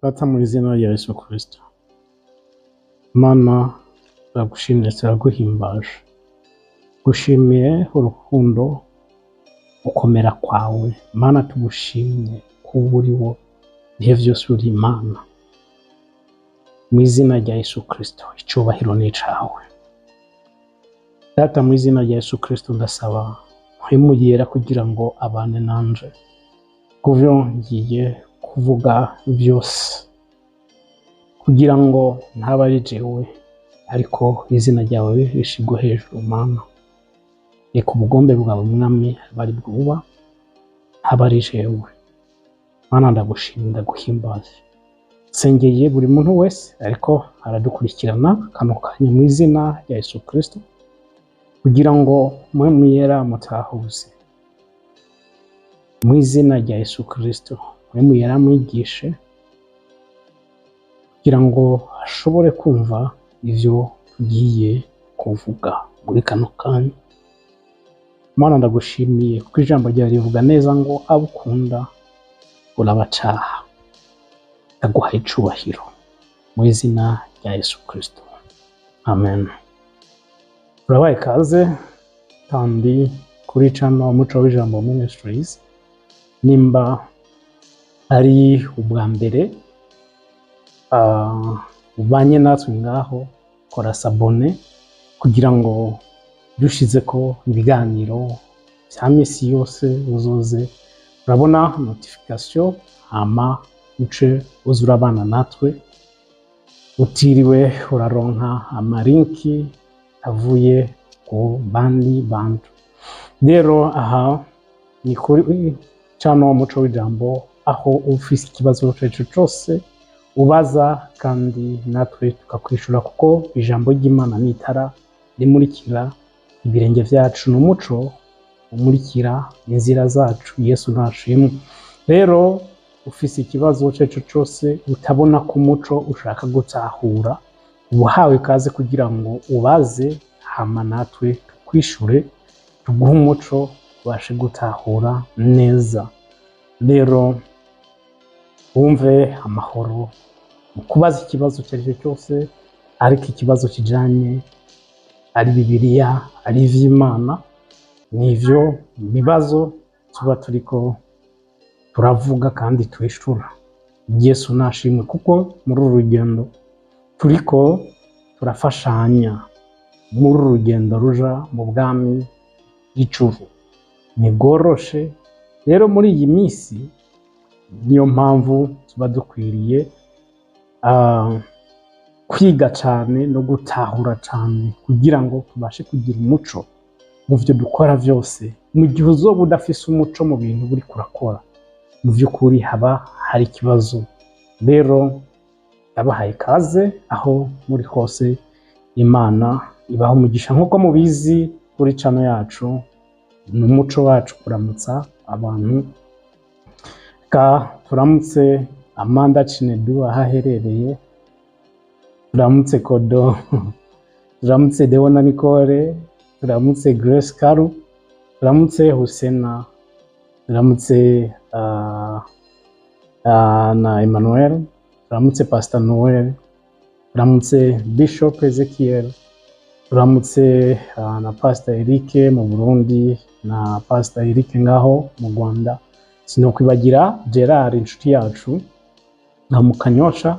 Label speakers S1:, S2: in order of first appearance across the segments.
S1: Data, mu izina rya Yesu Kristo, Mana, turagushimye, turaguhimbaje, gushimiye urukundo, gukomera kwawe. Mana, tugushimye kuba uri wo ibihe vyose, uri Imana. Mu izina rya Yesu Kristo, icubahiro ni icawe. Data, mu izina rya Yesu Kristo, ndasaba Mpwemu Yera kugira ngo abane nanje kuvyo ngiye kuvuga vyose, kugira ngo ntaba ari jewe, ariko izina ryawe rishigwe hejuru. Mana, reka ubugombe bwawe, Mwami, abe ari bwo buba, ntaba ari jewe. Mana, ndagushimye, ndaguhimbaza. Sengeye buri muntu wese ariko aradukurikirana kano kanya mu izina rya Yesu Kristo, kugira ngo Mpwemu Yera mutahuze. Mu izina rya Yesu Kristo, Mpwemu Yera amwigishe kugira ngo ashobore kumva ivyo tugiye kuvuga muri kano kanya. Mana, ndagushimiye kuko ijambo ryawe rivuga neza ngo abo ukunda urabacaha. Ndaguhaye icubahiro mu izina rya Yesu Kristo, amen. Turabaye kaze kandi kuri channel Umuco w'Ijambo Ministries. Nimba ari ubwa mbere ubanye natwe ngaho, kora s'abonner kugira ngo dushizeko ibiganiro vya misi yose uzoze urabona notification, hama uce uza urabana natwe utiriwe uraronka amalinki avuye ku bandi bantu. Rero aha ni kuri channel Umuco w'Ijambo, aho ufise ikibazo ico arico cose ubaza kandi natwe tukakwishura, kuko ijambo ry'Imana ni itara rimurikira ibirenge vyacu, n'umuco umurikira inzira zacu. Yesu nashimwe. Rero ufise ikibazo ico arico cose utabona ko umuco ushaka gutahura, uba uhawe ikaze kugira ngo ubaze, hama natwe tukwishure, tuguhe umuco ubashe gutahura neza. Rero wumve amahoro mu kubaza ikibazo icyo ari cyo cyose, ariko ikibazo kijanye ari Bibiliya, ari ivy'Imana, nivyo bibazo tuba turiko turavuga kandi twishura. Yesu nashimwe, kuko muri uru rugendo turiko turafashanya, muri uru rugendo ruja mu bwami bw'ijuru ntibworoshe. Rero muri iyi minsi niyo mpamvu tuba dukwiriye kwiga cane no gutahura cane, kugira ngo tubashe kugira umuco mu vyo dukora vyose. Mu gihe uzoba udafise umuco mu bintu uriko urakora, mu vy'ukuri haba hari ikibazo. Rero ndabahaye ikaze aho muri hose, Imana ibaha umugisha. Nk'uko mubizi, kuri channel yacu ni umuco wacu kuramutsa abantu. Reka turamutse Amanda Chinedu aho aherereye, turamutse Kodo, turamutse Deona Nicole, turamutse Grace Karu, turamutse Husena, turamutse na Emmanuel, turamutse Pastor Noel, turamutse Bishop Ezekiel, turamutse na Pastor Eric mu Burundi na Pastor Eric ngaho mu Rwanda. Sinokwibagira Gerard, inshuti yacu nka mu Kanyosha,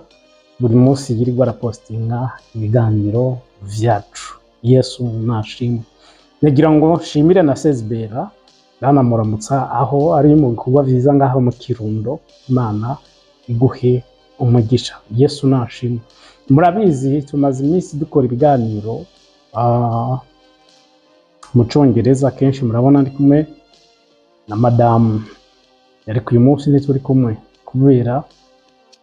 S1: buri munsi yirirwa arapostinga ibiganiro vyacu. Yesu nashimwe. Nagira ngo nshimire na Sezibera, ndanamuramutsa aho ari mu bikorwa vyiza ngaho mu Kirundo. Imana iguhe umugisha. Yesu nashimwe. Murabizi, tumaze iminsi dukora ibiganiro mu Congereza. Kenshi murabona ndi kumwe na madamu, ariko uyu munsi ntituri kumwe kubera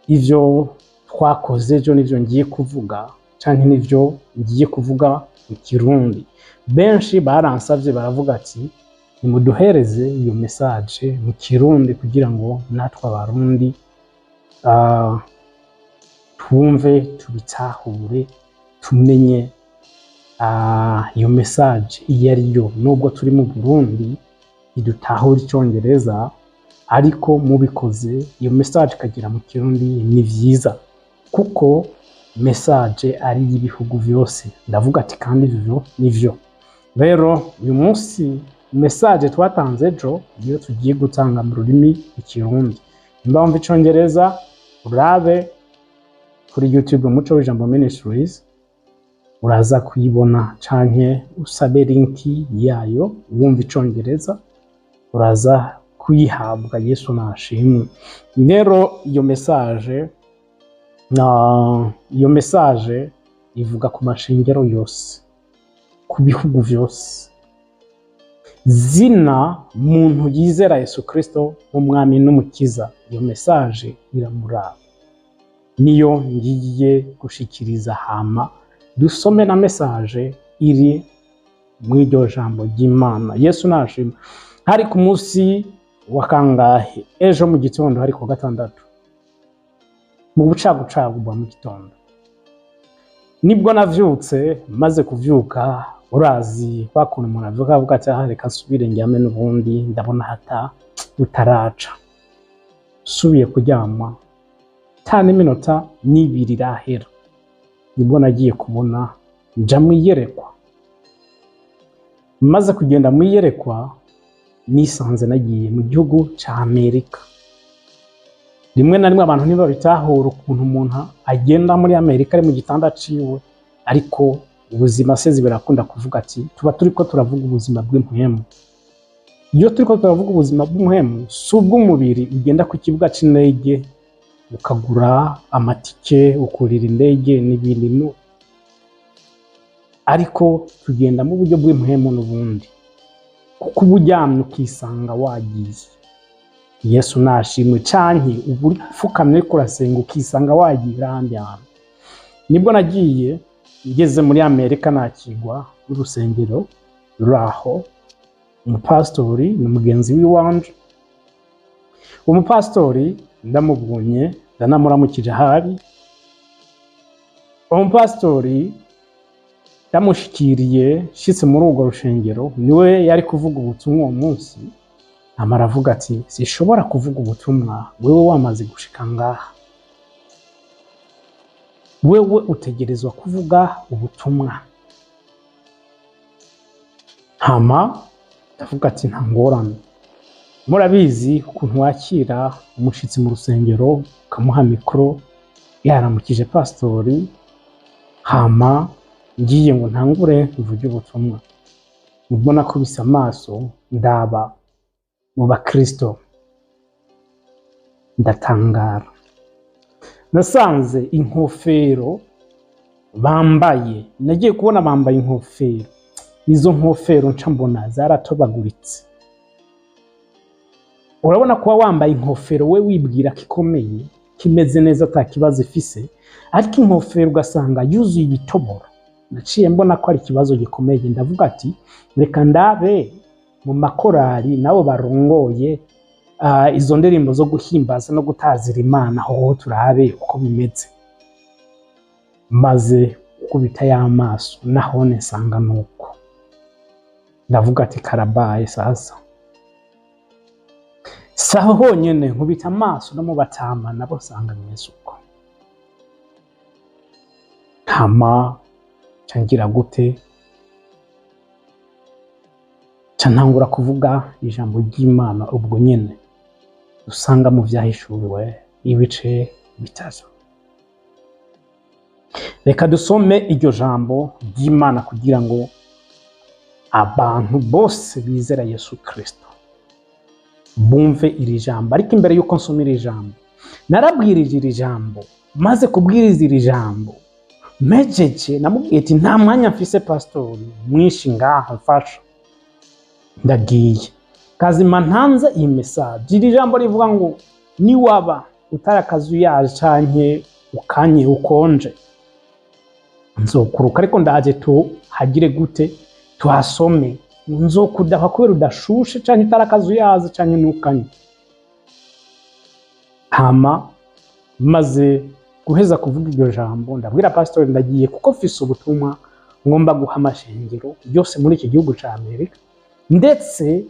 S1: ivyo twakoze ejo n'ivyo ngiye kuvuga, canke n'ivyo ngiye kuvuga mu Kirundi. Benshi baransavye, baravuga ati: "Nimuduhereze iyo message mu Kirundi kugira ngo natwe Abarundi twumve, tubitahure, tumenye iyo message iyo ari yo." Nubwo turi mu Burundi ntidutahura Icongereza. Ariko mubikoze, iyo message ikagera mu Kirundi, ni vyiza, kuko message ari iy'ibihugu vyose. Ndavuga ati kandi ivyo nivyo. Rero uyu munsi message twatanze ejo niyo tugiye gutanga mu rurimi Ikirundi. Nimba wumva Icongereza, urabe kuri YouTube Umuco w'Ijambo Ministries, uraza kuyibona, canke usabe link yayo. Wumva Icongereza, uraza kuyihabwa. Yesu nashimwe. Rero iyo message ivuga ku mashengero yose, ku bihugu vyose. Zina muntu yizera Yesu Kristo nk'umwami n'umukiza, iyo message iramuraba. Niyo ngiye gushikiriza, hama dusome na message iri mu iryo jambo ry'Imana. Yesu nashimwe. Hari ku munsi wa kangahe? Ejo mu gitondo, hari ku wa gatandatu, mu bucagucagu bwa mu gitondo, nibwo navyutse. Maze kuvyuka, urazi kwa kuntu umuntu avyuka avuga ati: "Ah, reka nsubire ndyame, n'ubundi ndabona hata butaraca." Nsubiye kuryama, ta n'iminota n'ibiri irahera, nibwo nagiye kubona nja mu iyerekwa. Maze kugenda mu iyerekwa, nisanze nagiye mu gihugu ca Amerika. Rimwe na rimwe abantu ntibabitahura ukuntu umuntu agenda muri Amerika ari mu gitanda ciwe, ariko ubuzima sezi birakunda kuvuga ati tuba turiko turavuga ubuzima bw'impwemu. Iyo turiko turavuga ubuzima bw'impwemu, si ubw'umubiri. Ugenda ku kibuga c'indege, ukagura amatike, ukurira indege n'ibindi, no. Ariko tugenda mu buryo bw'impwemu n'ubundi, kuko uba uryamye ukisanga wagiye. Yesu nashimwe. Canke uba upfukamye uriko urasenga, ukisanga wagiye ahandi hantu. Nibwo nagiye, ngeze muri Amerika, nakigwa n'urusengero ruraho. Umupasitori ni mugenzi w'iwanje. Umupasitori ndamubonye, ndanamuramukije. Ahari umupasitori ndamushikiriye, nshitse muri urwo rushengero, niwe yari kuvuga ubutumwa uwo munsi. Amara avuga ati: "Sishobora kuvuga ubutumwa wewe wamaze gushika ngaha. Wewe utegerezwa kuvuga ubutumwa." Hama ndavuga ati: "Nta ngorane." Murabizi ukuntu wakira umushitsi mu rusengero, ukamuha mikoro. Yaramukije pasitori, hama ngiye ngo ntangure mvuge ubutumwa, nibwo nakubise amaso ndaba mu bakristo, ndatangara. Nasanze inkofero bambaye, nagiye kubona bambaye inkofero, izo nkofero nca mbona zaratobaguritse. Urabona kuba wambaye inkofero, we wibwira ko ikomeye, kimeze neza, ata kibazo ifise, ariko inkofero ugasanga yuzuye ibitoboro. Naciye mbona ko ari ikibazo gikomeye. Ndavuga ati: "Reka ndabe mu makorari nabo barongoye izo ndirimbo zo guhimbaza no gutazira Imana, hoho turabe uko bimeze." Maze gukubita y'amaso, nahone nsanga nuko. Ndavuga ati: "Karabaye sasa." Saho honyene, nkubita amaso no mu batama, nabo nsanga bimeze uko. Hama nca ngira gute? Nca ntangura kuvuga ijambo ry'Imana ubwo nyene usanga mu Vyahishuriwe ibice 3. Reka dusome iryo jambo ry'Imana kugira ngo abantu bose bizera Yesu Kristo bumve iri jambo. Ariko imbere y'uko nsoma iri jambo, narabwirije iri jambo. Maze kubwiriza iri jambo, mejeje, namubwiye ati: "Nta mwanya mfise, pasitori, mwinshi ngaha, mfasha, ndagiye." Kazima ntanze iyi message, iri jambo rivuga ngo: "Niwaba utari akazuyaje canke ukanye ukonje, nzokuruka." Ariko ndaje tuhagire gute? Tuhasome. Nzokudahwa kubera udashushe canke utari akazuyaze canke nukanye. Hama maze guheza kuvuga iryo jambo, ndabwira pasitori: "Ndagiye kuko mfise ubutumwa ngomba guha amashengero yose muri iki gihugu ca Amerika, ndetse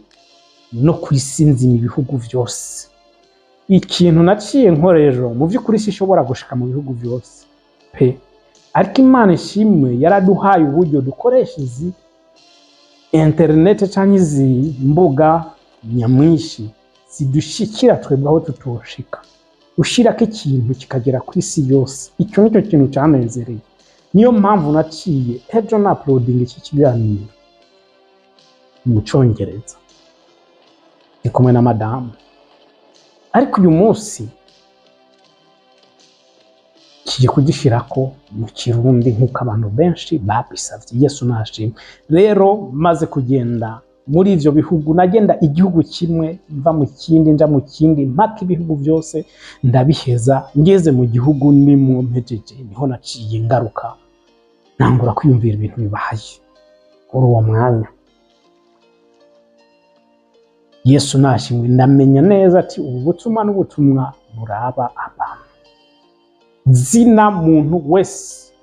S1: No ku isi nzima, ibihugu vyose. Ikintu naciye nkora rero, mu vy'ukuri sinshobora gushika mu bihugu vyose pe, ariko Imana ishimwe, yaraduhaye uburyo dukoresha izi interineti canke izi mbuga nyamwinshi zidushikira twebwe aho tutoshika. Ushirako ikintu kikagera ku isi yose. Icyo nicyo kintu canezereye. Niyo mpamvu naciye ejo na uploading iki kiganiro mu Congereza ndi kumwe na madamu, ariko uyu munsi kigiye kugishirako mu Kirundi nk'uko abantu benshi babisavye. Yesu nashimwe. Rero maze kugenda muri ivyo bihugu, nagenda igihugu kimwe, mva mu kindi, nja mu kindi, mpaka ibihugu byose ndabiheza. Ngeze mu gihugu nimwo mpejeje, niho naciye ngaruka, ntangura kwiyumvira ibintu bibaye kuri uwo mwanya. Yesu nashimwe. Ndamenya neza ati ubu butumwa n'ubutumwa buraba abantu, zina muntu wese,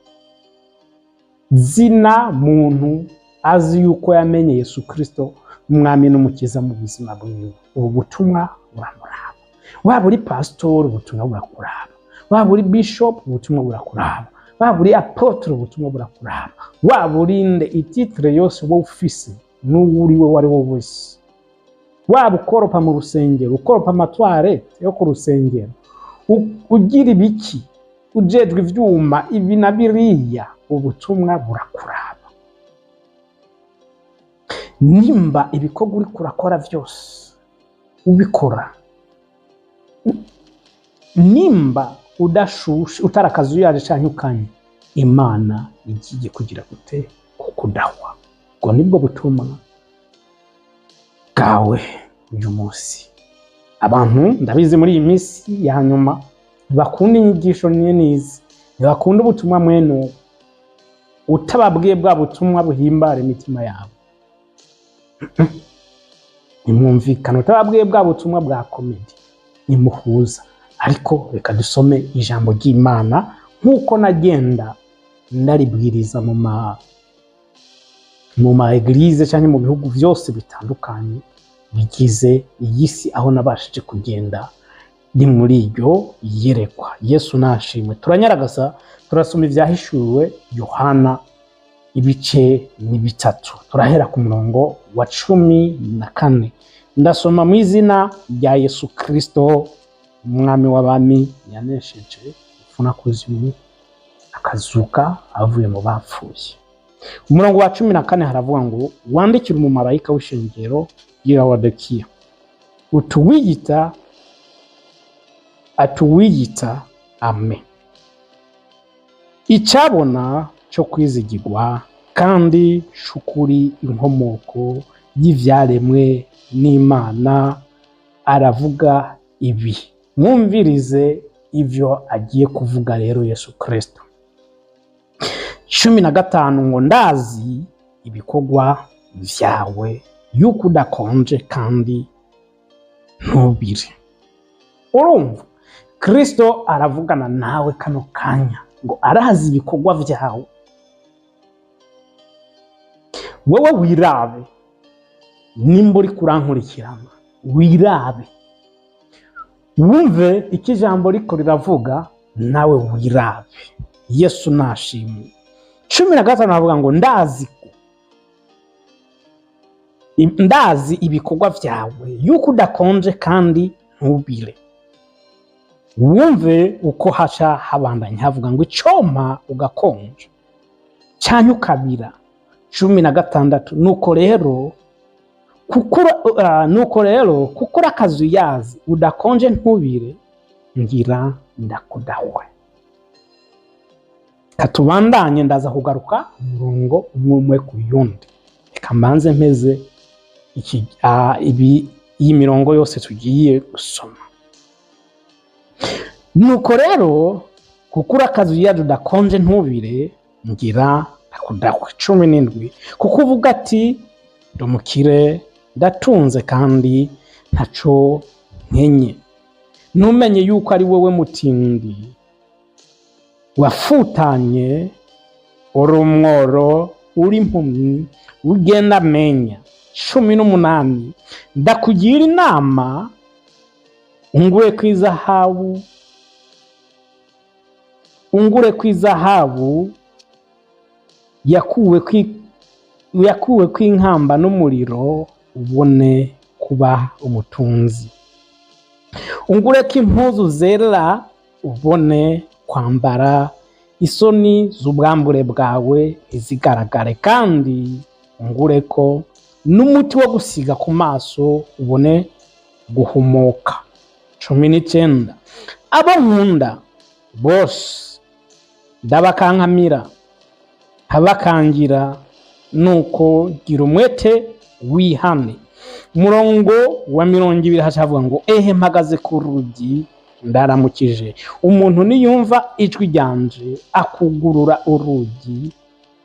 S1: zina muntu azi yuko yamenye Yesu Kristo umwami n'umukiza mu buzima bwiwe. Ubu butumwa buramuraba. Waba uri pasitori, ubutumwa burakuraba. Waba uri bishop, ubutumwa burakuraba. Waba uri apôtre, ubutumwa burakuraba. Waba urinde, i titre yose wowe ufise, n'uwo uri we, uwo ari we wese, waba ukoropa mu rusengero, ukoropa ama toilettes yo ku rusengero, ugira ibiki, ujejwe ivyuma ibi na biriya, ubutumwa burakuraba. Nimba ibikorwa uriko urakora vyose ubikora, nimba udashushe, utarakazuyaje canke ukanye, Imana igiye kugira gute? Kukudahwa. Ubwo nibwo butumwa bwawe uyu munsi. Abantu ndabizi, muri iyi minsi ya nyuma ntibakunda inyigisho nizi, ntibakunda ubutumwa mwene ubu. Utababwiye bwa butumwa buhimbara imitima yabo ntimwumvikana. Utababwiye bwa butumwa bwa comédie ntimuhuza. Ariko reka dusome ijambo ry'Imana nk'uko nagenda ndaribwiriza mu ma églises cyangwa mu bihugu byose bitandukanye bigize iyi si, aho nabashije kugenda ndi muri iryo yerekwa. Yesu nashimwe. Turanyaragasa, turasoma Ibyahishuwe Yohana, ibice ni bitatu. Turahera ku murongo wa 14. Ndasoma mu izina rya Yesu Kristo, umwami w'abami, yanesheje urupfu na kuzimu, akazuka avuye mu bapfuye. Umurongo wa 14 haravuga ngo: "Wandikire umumarayika w'ishengero ry'i Laodikiya utuwiyita, atuwiyita Ame, icyabona cyo kwizigirwa kandi c'ukuri, inkomoko y'ivyaremwe n'Imana, aravuga ibi." Mwumvirize ivyo agiye kuvuga rero Yesu Kristo. 15 ngo: "Ndazi ibikorwa vyawe, yuko udakonje kandi ntubire." Urumva, Kristo aravugana nawe kano kanya ngo arazi ibikorwa vyawe. Wewe wirabe, nimba uri kurankurikirana, wirabe, wumve icyo ijambo riko riravuga, nawe wirabe. Yesu nashimwe. 15 aravuga ngo: "Ndazi ko ndazi ibikorwa vyawe, yuko udakonje kandi ntubire." Wumve uko haca habandanya havuga ngo: "Icompa ugakonja canke ukabira." 16: "Nuko rero kuko uri akazuyazi, udakonje ntubire, ngira ndakudahwe." Katubandanye, ndaza kugaruka umurongo umwe umwe ku yundi. Reka mbanze mpeze iki, ibi, iyi mirongo yose tugiye gusoma. "Nuko rero kuko uri akazuyazi, udakonje ntubire, ngira ndakudahwe." 17: "Kuko uvuga ati ndumukire, ndatunze kandi ntaco nkenye, ntumenye yuko ari wowe mutindi wafutanye, uri umworo, uri impumyi, ugenda amenya." 18: Ndakugira inama, ungure ku izahabu, ungure ku izahabu yakuwe kw'inkamba n'umuriro, ubone kuba umutunzi. Ungure ko impuzu zera, ubone kwambara, isoni z'ubwambure bwawe ntizigaragare, kandi ungure ko n'umuti wo gusiga ku maso, ubone guhumuka. 19. Abo nkunda bose ndabakankamira, nkabakangira, nuko gira umwete wihane. Umurongo wa 20 hacavuga ngo: "Ehe, mpagaze ku rugi ndaramukije, umuntu niyumva ijwi ryanje akugurura urugi,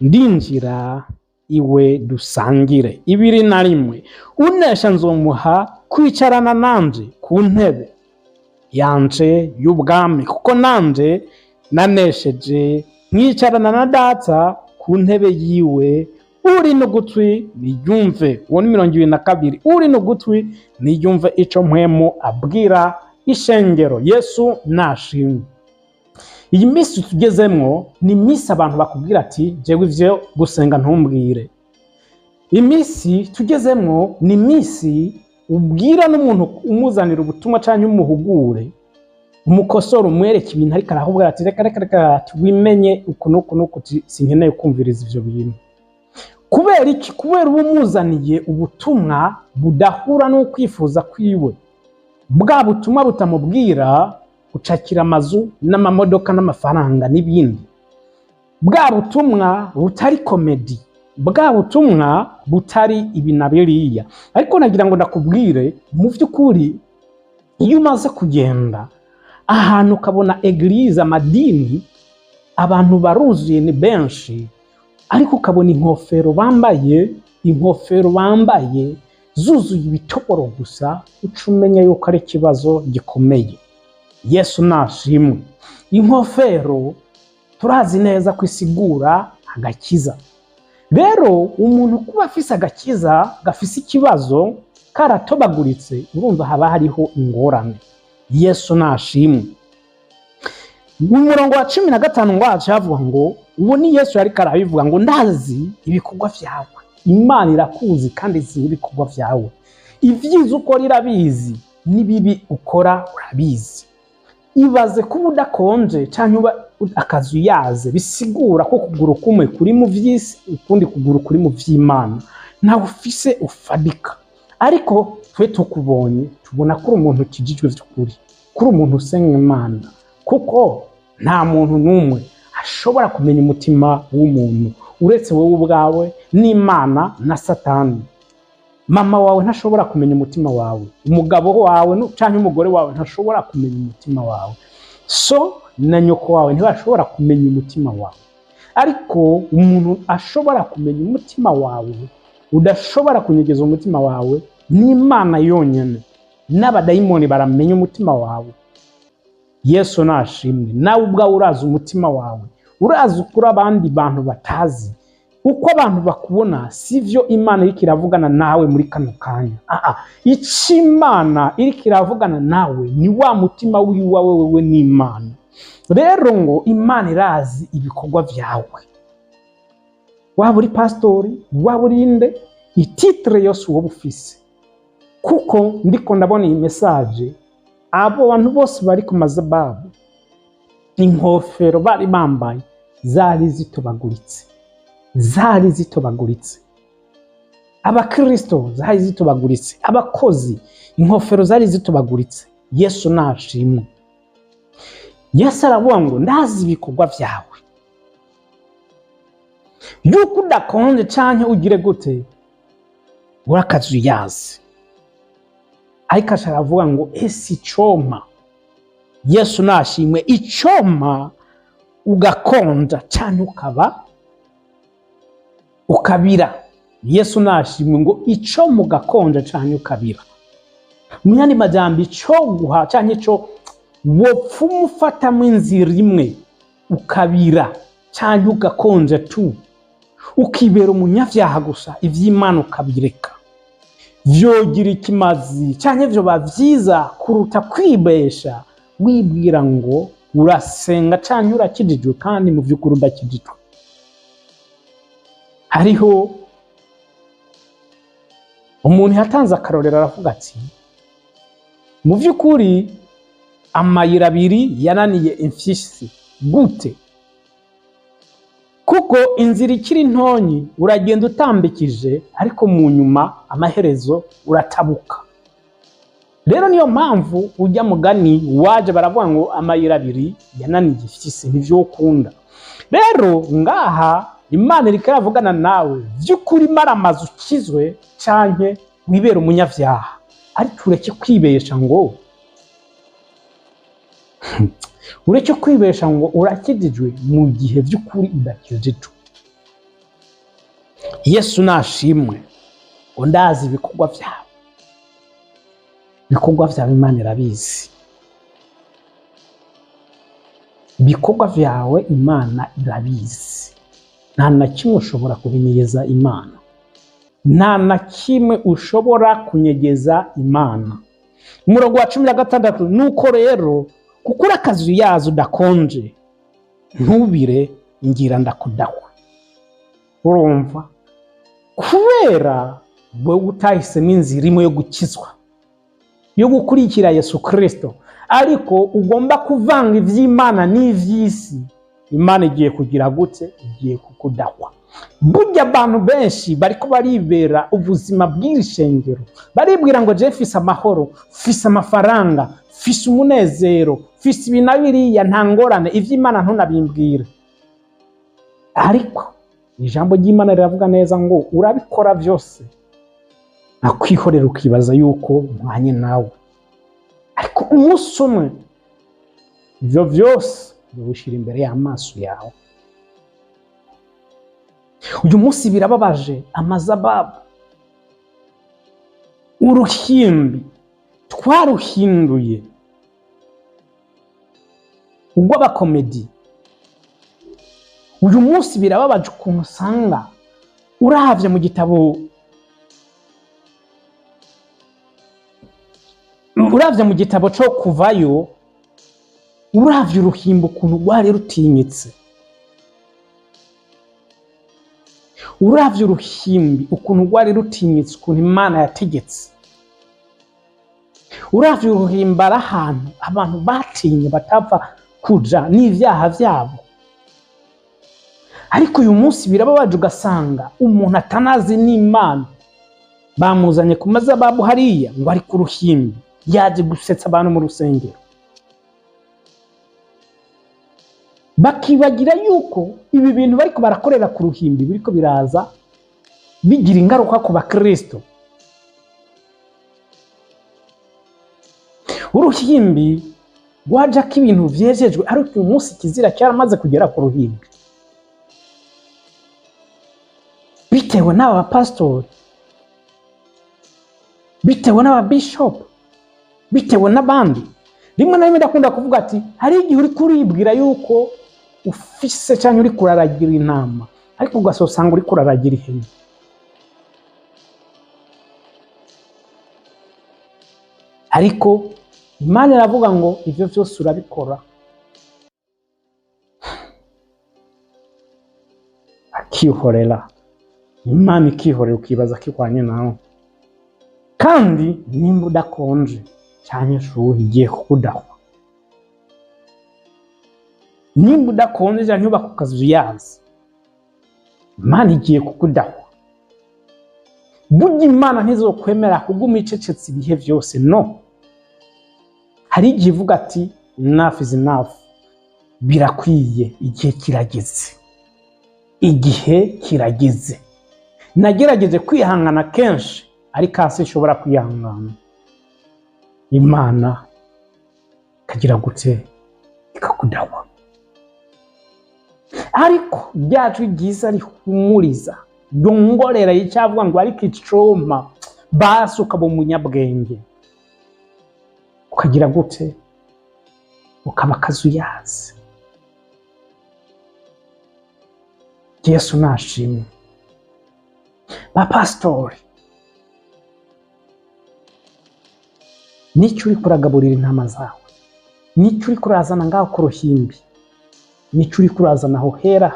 S1: ndinjira iwe dusangire." 21. Unesha nzomuha kwicarana nanje ku ntebe yanje y'ubwami, kuko nanje nanesheje nkicarana na Data ku ntebe yiwe. Uri n'ugutwi niyumve. Uwo ni 22. Uri n'ugutwi niyumve ico Mpwemu abwira ishengero. Yesu nashimwe. Iyi minsi tugezemwo ni iminsi abantu bakubwira ati: "Jewe ivyo gusenga ntumbwire." Iminsi tugezemwo ni iminsi ubwira n'umuntu, umuzanira ubutumwa canke umuhugure, umukosora, umwereke ibintu, ariko arakubwira ati: "Reka, reka, reka," ati: "Wimenye uku n'uku n'uku," uti: "Sinkeneye kumviriza ivyo bintu." Kubera iki? Kubera uba umuzaniye ubutumwa budahura n'ukwifuza kwiwe, bwa butumwa butamubwira gucakira amazu n'amamodoka n'amafaranga n'ibindi, bwa butumwa butari comédie, bwa butumwa butari ibi na biriya. Ariko nagira ngo ndakubwire, mu by'ukuri iyo umaze kugenda ahantu ukabona église, amadini, abantu baruzuye, ni benshi, ariko ukabona inkofero bambaye zuzuye ibitoboro gusa, uca umenya yuko ari ikibazo gikomeye. Yesu nashimwe. Inkofero turazi neza ko isigura agakiza. Rero umuntu kuba afise agakiza gafise ikibazo, karatobaguritse, urumva haba hariho ingorane. Yesu nashimwe. Mu murongo wa 15 ngo haca havuga ngo, uwo ni Yesu yariko arabivuga, ngo: "Ndazi ibikorwa vyawe." Imana irakuzi kandi izi ibikorwa vyawe. Ivyiza ukora irabizi, n'ibibi ukora urabizi. Ibaze kuba udakonje canke uba akazu yaze, bisigura ko ukuguru kumwe kuri mu vy'isi, ukundi kuguru kuri mu vy'Imana. Ntawe ufise ufadika, ariko twe tukubonye tubona ko uri umuntu ukijijwe vy'ukuri, ko uri umuntu usenga Imana, kuko nta muntu n'umwe ashobora kumenya umutima w'umuntu uretse wowe ubwawe n'Imana na Satani. Mama wawe ntashobora kumenya umutima wawe, umugabo wawe canke umugore wawe ntashobora kumenya umutima wawe, so na nyoko wawe ntibashobora kumenya umutima wawe. Ariko umuntu ashobora kumenya umutima wawe, udashobora kunyegeza umutima wawe, ni Imana yonyine. N'abadayimoni baramenya umutima wawe. Yesu nashimwe. Nawe ubwawe urazi umutima wawe, urazi ukuri abandi bantu batazi. Uko abantu bakubona sivyo Imana iriko iravugana nawe muri kano kanya. Aa, ico Imana iriko iravugana nawe ni wa mutima wiwawe, wewe n'Imana. Rero ngo Imana irazi ibikorwa vyawe, waba uri pasitori, waba uri nde, i titre yose woba ufise. Kuko ndiko ndabona iyi message, abo bantu bose bari ku mazababu, inkofero bari bambaye zari zitobaguritse, zari zitobaguritse. Abakristo zari zitobaguritse, abakozi inkofero zari zitobaguritse. Yesu nashimwe. Yesu aravuga ngo: "Ndazi ibikorwa vyawe, yuko udakonje canke ugire gute, urakazi uyazi." Ariko aca aravuga ngo: "Ese icompa." Yesu nashimwe. Icompa ugakonja canke ukaba ukabira. Yesu nashimwe. Ngo ico mugakonja canke ukabira, mu yandi majambo, ico guha canke ico wopfuma ufatamo inzira imwe, ukabira canke ugakonja tu, ukibera umunyavyaha gusa, ivy'Imana ukabireka. Vyogira ikimazi canke vyoba vyiza kuruta kwibesha wibwira ngo urasenga canke urakijijwe kandi mu vy'ukuri udakijijwe. Hariho umuntu yatanze akarorero, aravuga ati: "Mu vy'ukuri amayira abiri yananiye imfyisi." Gute? Kuko inzira ikiri ntonyi uragenda utambikije, ariko mu nyuma amaherezo uratabuka. Rero niyo mpamvu ujya mugani waje baravuga ngo amayira abiri yananiye imfyisi, ntivyokunda. Rero ngaha Imana iriko iravugana nawe vy'ukuri: mara amazu ukizwe canke wibera umunyavyaha, ariko ureke kwibesha ngo urakijijwe mu gihe vy'ukuri udakijijwe. Yesu nashimwe ngo ndazi ibikorwa vyawe. Ibikorwa vyawe Imana irabizi, ibikorwa vyawe Imana irabizi. Nta na kimwe ushobora kubinyegeza Imana, nta na kimwe ushobora kunyegeza Imana. Umurongo wa 16: "Nuko rero kuko uri akazuyazi udakonje ntubire, ngira ndakudahwa." Urumva, kubera wowe utahisemo inzira imwe yo gukizwa, yo gukurikira Yesu Kristo, ariko ugomba kuvanga ivy'Imana n'ivy'isi, Imana igiye kugira gute? Igiye kukudahwa. Burya abantu benshi bariko baribera ubuzima bw'iri shengero, baribwira ngo je mfise amahoro, mfise amafaranga, mfise umunezero, mfise ibi na biriya, nta ngorane, ivy'Imana ntunabimbwire. Ariko ijambo ry'Imana riravuga neza ngo urabikora byose akwihorera, ukibaza yuko mwanye nawe, ariko umunsi umwe ivyo vyose ubishyira imbere y'amaso yawe. Uyu munsi birababaje, amazababu, uruhimbi twaruhinduye urw'abakomedi. Uyu munsi birababaje ukuntu usanga uravye mu gitabo co Kuvayo, uravye uruhimbi ukuntu rwari rutinyitse, uravye uruhimbi ukuntu rwari rutinyitse, ukuntu Imana yategetse, uravye uruhimbi ari ahantu abantu batinye batapfa kuja n'ivyaha vyabo. Ariko uyu munsi birababaje, ugasanga umuntu atanazi n'Imana bamuzanye ku mazababu hariya ngo ari ku ruhimbi, yaje gusetsa abantu mu rusengero, bakibagira yuko ibi bintu bariko barakorera ku ruhimbi biriko biraza bigira ingaruka ku bakristo. Uruhimbi rwajako ibintu vyejejwe, ariko uyu munsi ikizira cyaramaze kugera ku ruhimbi bitewe n'aba bapasitori, bitewe n'ababishopu, bitewe n'abandi. Rimwe na rimwe ndakunda kuvuga ati hari igihe uri kuribwira yuko ufise cyangwa uri kuraragira intama, ariko ugasanga uri kuraragira ihene. Ariko Imana iravuga ngo ivyo vyose urabikora, akihorera. Imana ikihorera, ukibaza ko ihwanye nawe. Kandi nimba udakonje cyane shuha, igiye kukudahwa. Nimba udakonje cyane ubaka ukazuyaza, Imana igiye kukudahwa. Burya Imana ntizokwemera kuguma icecetse ibihe byose, no hari igihe ivuga ati enough is enough, birakwiye, igihe kirageze, igihe kirageze. Nagerageje kwihangana kenshi, ariko hasi nshobora kwihangana. Imana ikagira gute? Ikakudahwa. Ariko rya jwi ryiza rihumuriza ryongorera icyavuga ngo ariko icoma basi ukaba umunyabwenge, ukagira gute? Ukaba akazuyazi. Yesu nashimwe. Ba pasitori, N'icyo uriko uragaburira intama zawe? N'icyo uriko urazana ngaho ku ruhimbi? N'icyo uriko urazana aho hera?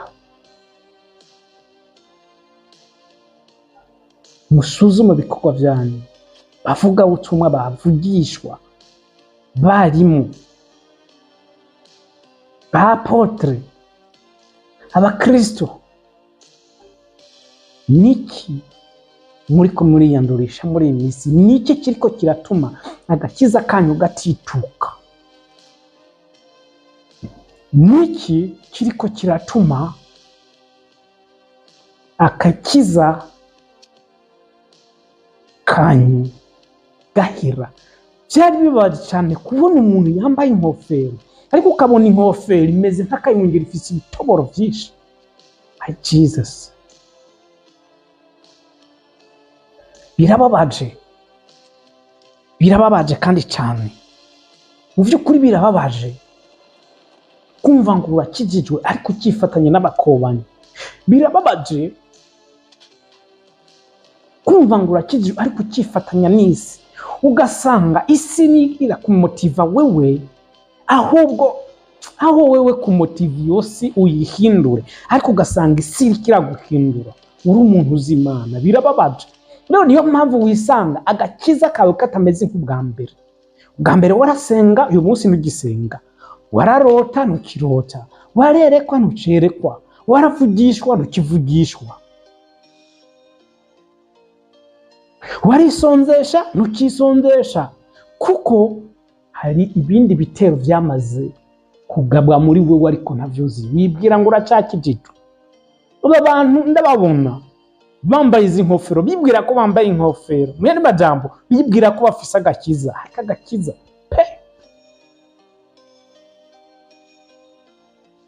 S1: Musuzume ibikorwa byanyu. Bavugabutumwa, bavugishwa, barimu, ba apôtre, abakristo, niki muriko muriyandurisha muri iyi minsi? Niki kiriko kiratuma agakiza kanyu gatituka? Niki kiriko kiratuma agakiza kanyu gahera? Byari bibabaje cyane kubona umuntu yambaye inkofero, ariko ukabona inkofero imeze nk'akayungiro, ifise ibitoboro byinshi. Ay Jesus, birababaje, birababaje kandi cyane. Mu by'ukuri birababaje kumva ngo urakijijwe ariko ukifatanya n'abakobanyi. Birababaje kumva ngo urakijijwe ariko ukifatanya n'isi, ugasanga isi nigira kumutiva wewe, ahubwo aho wewe kumutiva iyo si uyihindure, ariko ugasanga isi iriko iraguhindura uri umuntu uzi Imana. Birababaje. Rero niyo mpamvu wisanga agakiza kawe katameze nk'ubwa mbere. Ubwa mbere warasenga, uyu munsi ntugisenga. Wararota, ntukirota. Warerekwa, ntucerekwa. Waravugishwa, ntukivugishwa. Warisonzesha, ntukisonzesha, kuko hari ibindi bitero byamaze kugabwa muri wewe ariko ntavyuzi, wibwira ngo uracakijijwe. Aba bantu ndababona bambaye izi nkofero, bibwira ko bambaye inkofero, mu yandi majambo bibwira ko bafise agakiza, ariko agakiza pe.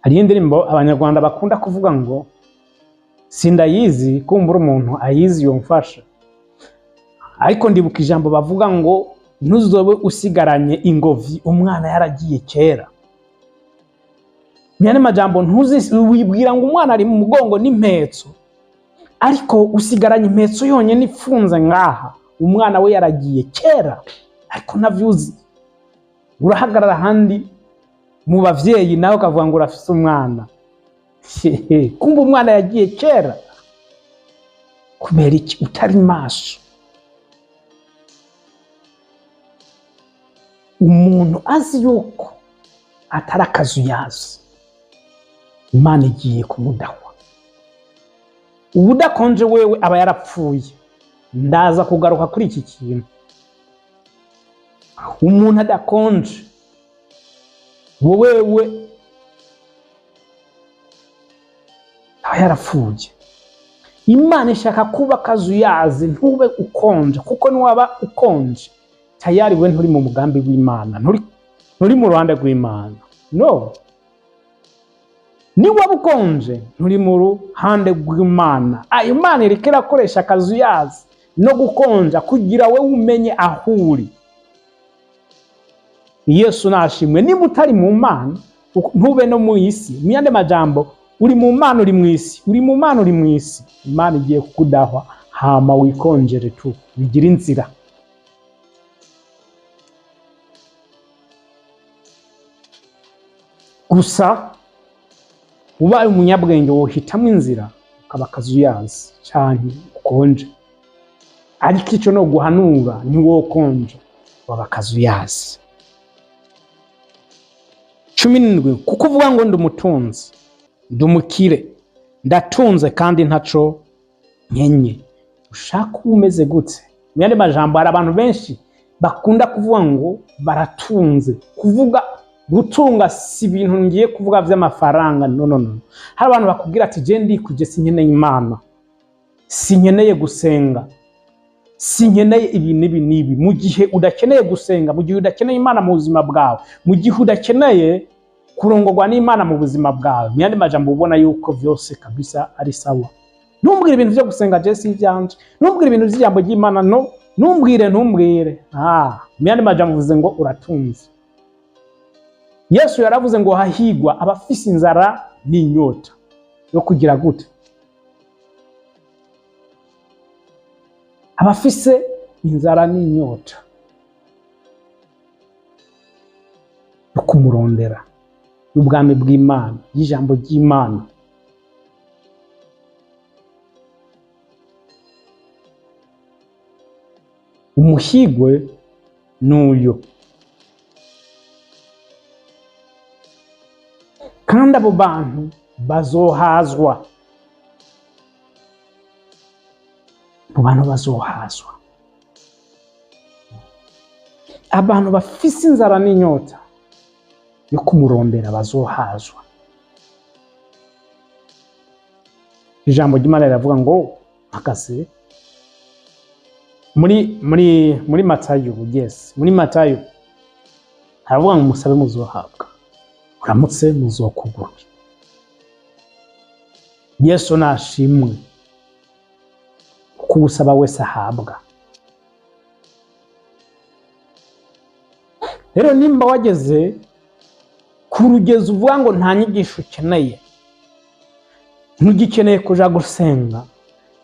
S1: Hariyo indirimbo abanyarwanda bakunda kuvuga ngo sindayizi, kumbura umuntu ayizi yomfasha, ariko ndibuka ijambo bavuga ngo ntuzobe usigaranye ingobyi umwana yaragiye kera. Mu yandi majambo, wibwira ngo umwana ari mu mugongo n'impetso, ariko usigaranye impetso yonyine ifunze ngaha, umwana we yaragiye kera, ariko ntavyuzi. Urahagarara ahandi mu bavyeyi nawe ukavuga ngo urafise umwana, kumva umwana yagiye kera. Kubera iki utari maso? Umuntu azi yuko atari akazuyazi, Imana igiye kumudahwa. Ubudakonje wewe aba yarapfuye. Ndaza kugaruka kuri iki kintu. Umuntu adakonje wewe aba yarapfuye. Imana ishaka kuba akazuyazi, ntube ukonje, kuko niwaba ukonje tayari we nturi mu mugambi w'Imana, nturi mu ruhande rw'Imana. No, niwaba ukonje nturi mu ruhande rw'Imana. Imana iriko irakoresha akazuyazi no gukonja kugira we umenye aho uri. Yesu nashimwe. Niba utari mu Mana ntube no mu isi. Mu yandi majambo, uri mu Mana uri mu isi, uri mu Mana uri mu isi. Imana igiye kukudahwa hama wikonjere tu, bigira inzira. Gusa ubaye umunyabwenge wohitamwo inzira ukaba akazuyazi canke ukonje, ariko ico no guhanura ntiwokonja, waba akazuyazi. 17, kuko uvuga ngo ndi umutunzi, ndi umukire, ndatunze kandi ntaco nkenye. Ushaka uba umeze gute? Mu yandi majambo, hari abantu benshi bakunda kuvuga ngo baratunze. Kuvuga gutunga si ibintu ngiye kuvuga vy'amafaranga, no no no. Hari abantu bakubwira ati je ndikuje, sinkeneye Imana, sinkeneye gusenga, sinkeneye ibi n'ibi n'ibi. Mu gihe udakeneye gusenga, mu gihe udakeneye Imana mu buzima bwawe, mu gihe udakeneye kurongorwa n'Imana mu buzima bwawe, mu yandi majambo ubona yuko vyose kabisa ari sawa. Ntumbwire ibintu vyo gusenga, je si ivyanje. Ntumbwire ibintu vy'ijambo ry'Imana, no ntumbwire, ntumbwire. Mu yandi majambo uvuze ngo uratunze. Yesu yaravuze ngo hahigwa abafise inzara n'inyota yo kugira gute? Abafise inzara n'inyota. yo kumurondera, y'ubwami bw'Imana, y'ijambo ry'Imana. Umuhigwe n'uyu. Kandi abo bantu bazohazwa, abo bantu bazohazwa, abantu bafise inzara n'inyota yo kumurondera bazohazwa. Ijambo ry'Imana riravuga ngo mpagaze muri Matayo, yes, muri Matayo haravuga ngo musabe muzohabwa, uramutse muzokugurura. Yesu nashimwe, kuko usaba wese ahabwa. Rero nimba wageze ku rugezo uvuga ngo nta nyigisho ukeneye, ntugikeneye kuja gusenga,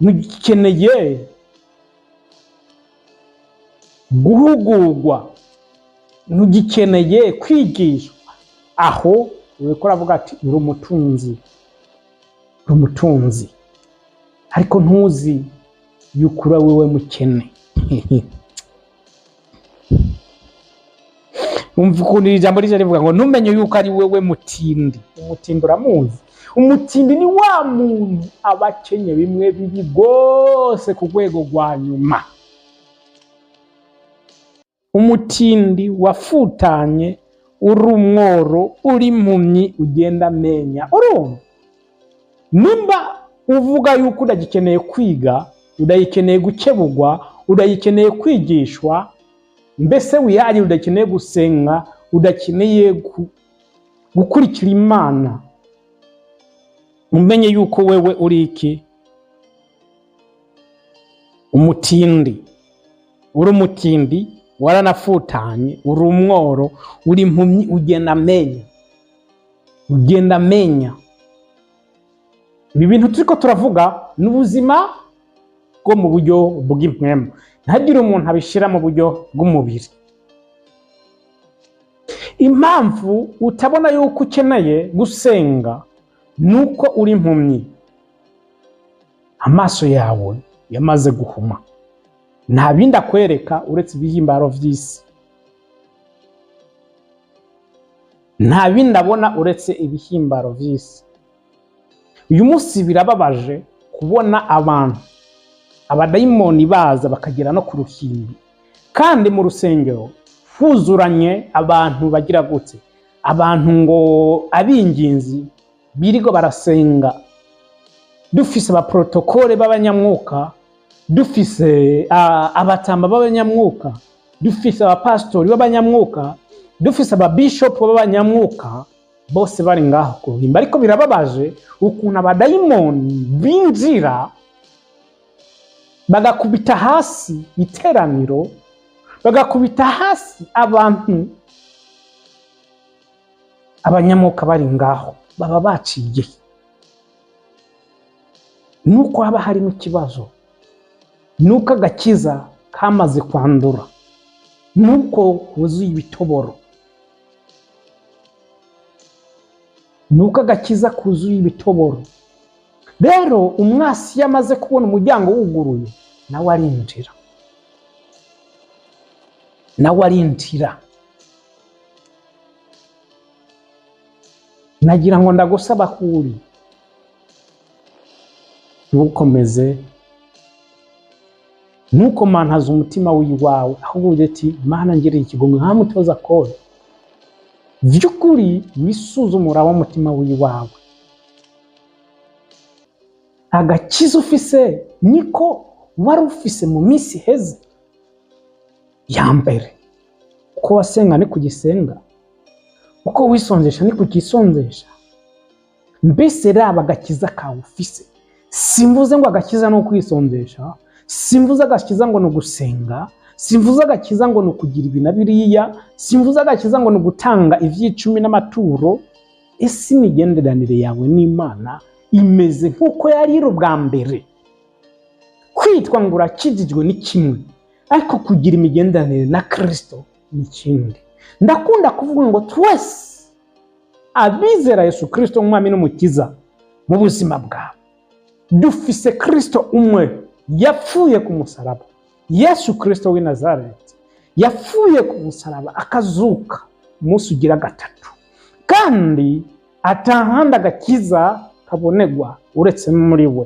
S1: ntugikeneye guhugurwa, ntugikeneye kwigishwa, aho uriko uravuga ati uri umutunzi, uri umutunzi, ariko ntuzi yuko uri wewe mukene. Umva ukuntu iri jambo rije rivuga ngo ntumenye yuko ari wewe mutindi. Umutindi uramuzi? Umutindi ni wa muntu aba akenye bimwe bibi rwose ku rwego rwa nyuma. Umutindi wafutanye, uri umworo, uri impumyi, ugenda amenya. Urumva? Nimba uvuga yuko udagikeneye kwiga, udagikeneye gukebugwa, udagikeneye kwigishwa, mbese wihariye, udakeneye gusenga, udakeneye gukurikira Imana, umenye yuko wewe uri iki? Umutindi. Uri umutindi, waranafutanye, uri umworo, uri impumyi, ugenda amenya, ugenda amenya. Ibi bintu turiko turavuga ni ubuzima bwo mu buryo bw'impwemu, ntagire umuntu abishira mu buryo bw'umubiri. Impamvu utabona yuko ukeneye gusenga nuko uri impumyi, amaso yawe yamaze guhuma, nta bindi akwereka uretse ibihimbaro vy'isi, nta bindi abona uretse ibihimbaro vy'isi. Uyu munsi birababaje kubona abantu abadayimoni baza bakagera no ku ruhimbi, kandi mu rusengero huzuranye abantu bagira gute, abantu ngo abinginzi birirwa barasenga, dufise abaprotokole b'abanyamwuka, dufise abatamba b'abanyamwuka, dufise abapastori b'abanyamwuka, dufise ababishopu b'abanyamwuka, bose bari ngaho ku ruhimbi. Ariko birababaje ukuntu abadayimoni binjira bagakubita hasi iteraniro, bagakubita hasi abantu, abanyamwuka bari ngaho baba baciye. Nuko haba harimo ikibazo, nuko agakiza kamaze kwandura, nuko huzuye ibitoboro, nuko agakiza kuzuye ibitoboro. Rero umwasi iyo amaze kubona umuryango wuguruye, nawe arinjira, nawe arinjira. Nagira ngo ndagusaba kuri ntukomeze, ntukomantaze umutima w'iwawe, ahubwo uvuge ati Mana ngiriye ikigongwe nka mutoza kode. Vy'ukuri wisuzumura wa mutima w'iwawe, agakiza ufise niko wari ufise mu minsi iheze ya mbere. Uko wasenga ni kugisenga, uko wisonzesha ni kugisonzesha. Mbese raba agakiza kawe ufise. Simvuze ngo agakiza ni ukwisonzesha, simvuze agakiza ngo ni ugusenga, simvuze agakiza ngo ni ukugira ibi na biriya, simvuze agakiza ngo ni ugutanga ivy'icumi n'amaturo. Ese imigenderanire yawe n'Imana imeze nk'uko yari iri ubwa mbere? Kwitwa ngo urakijijwe ni kimwe, ariko kugira imigenderanire na Kristo ni ikindi. Ndakunda kuvuga ngo twese abizera Yesu Kristo nk'umwami n'umukiza mu buzima bwawe, dufise Kristo umwe yapfuye ku musaraba. Yesu Kristo w'i Nazareti yapfuye ku musaraba, akazuka umunsi ugira gatatu, kandi atahandi agakiza kabonegwa uretse muri we.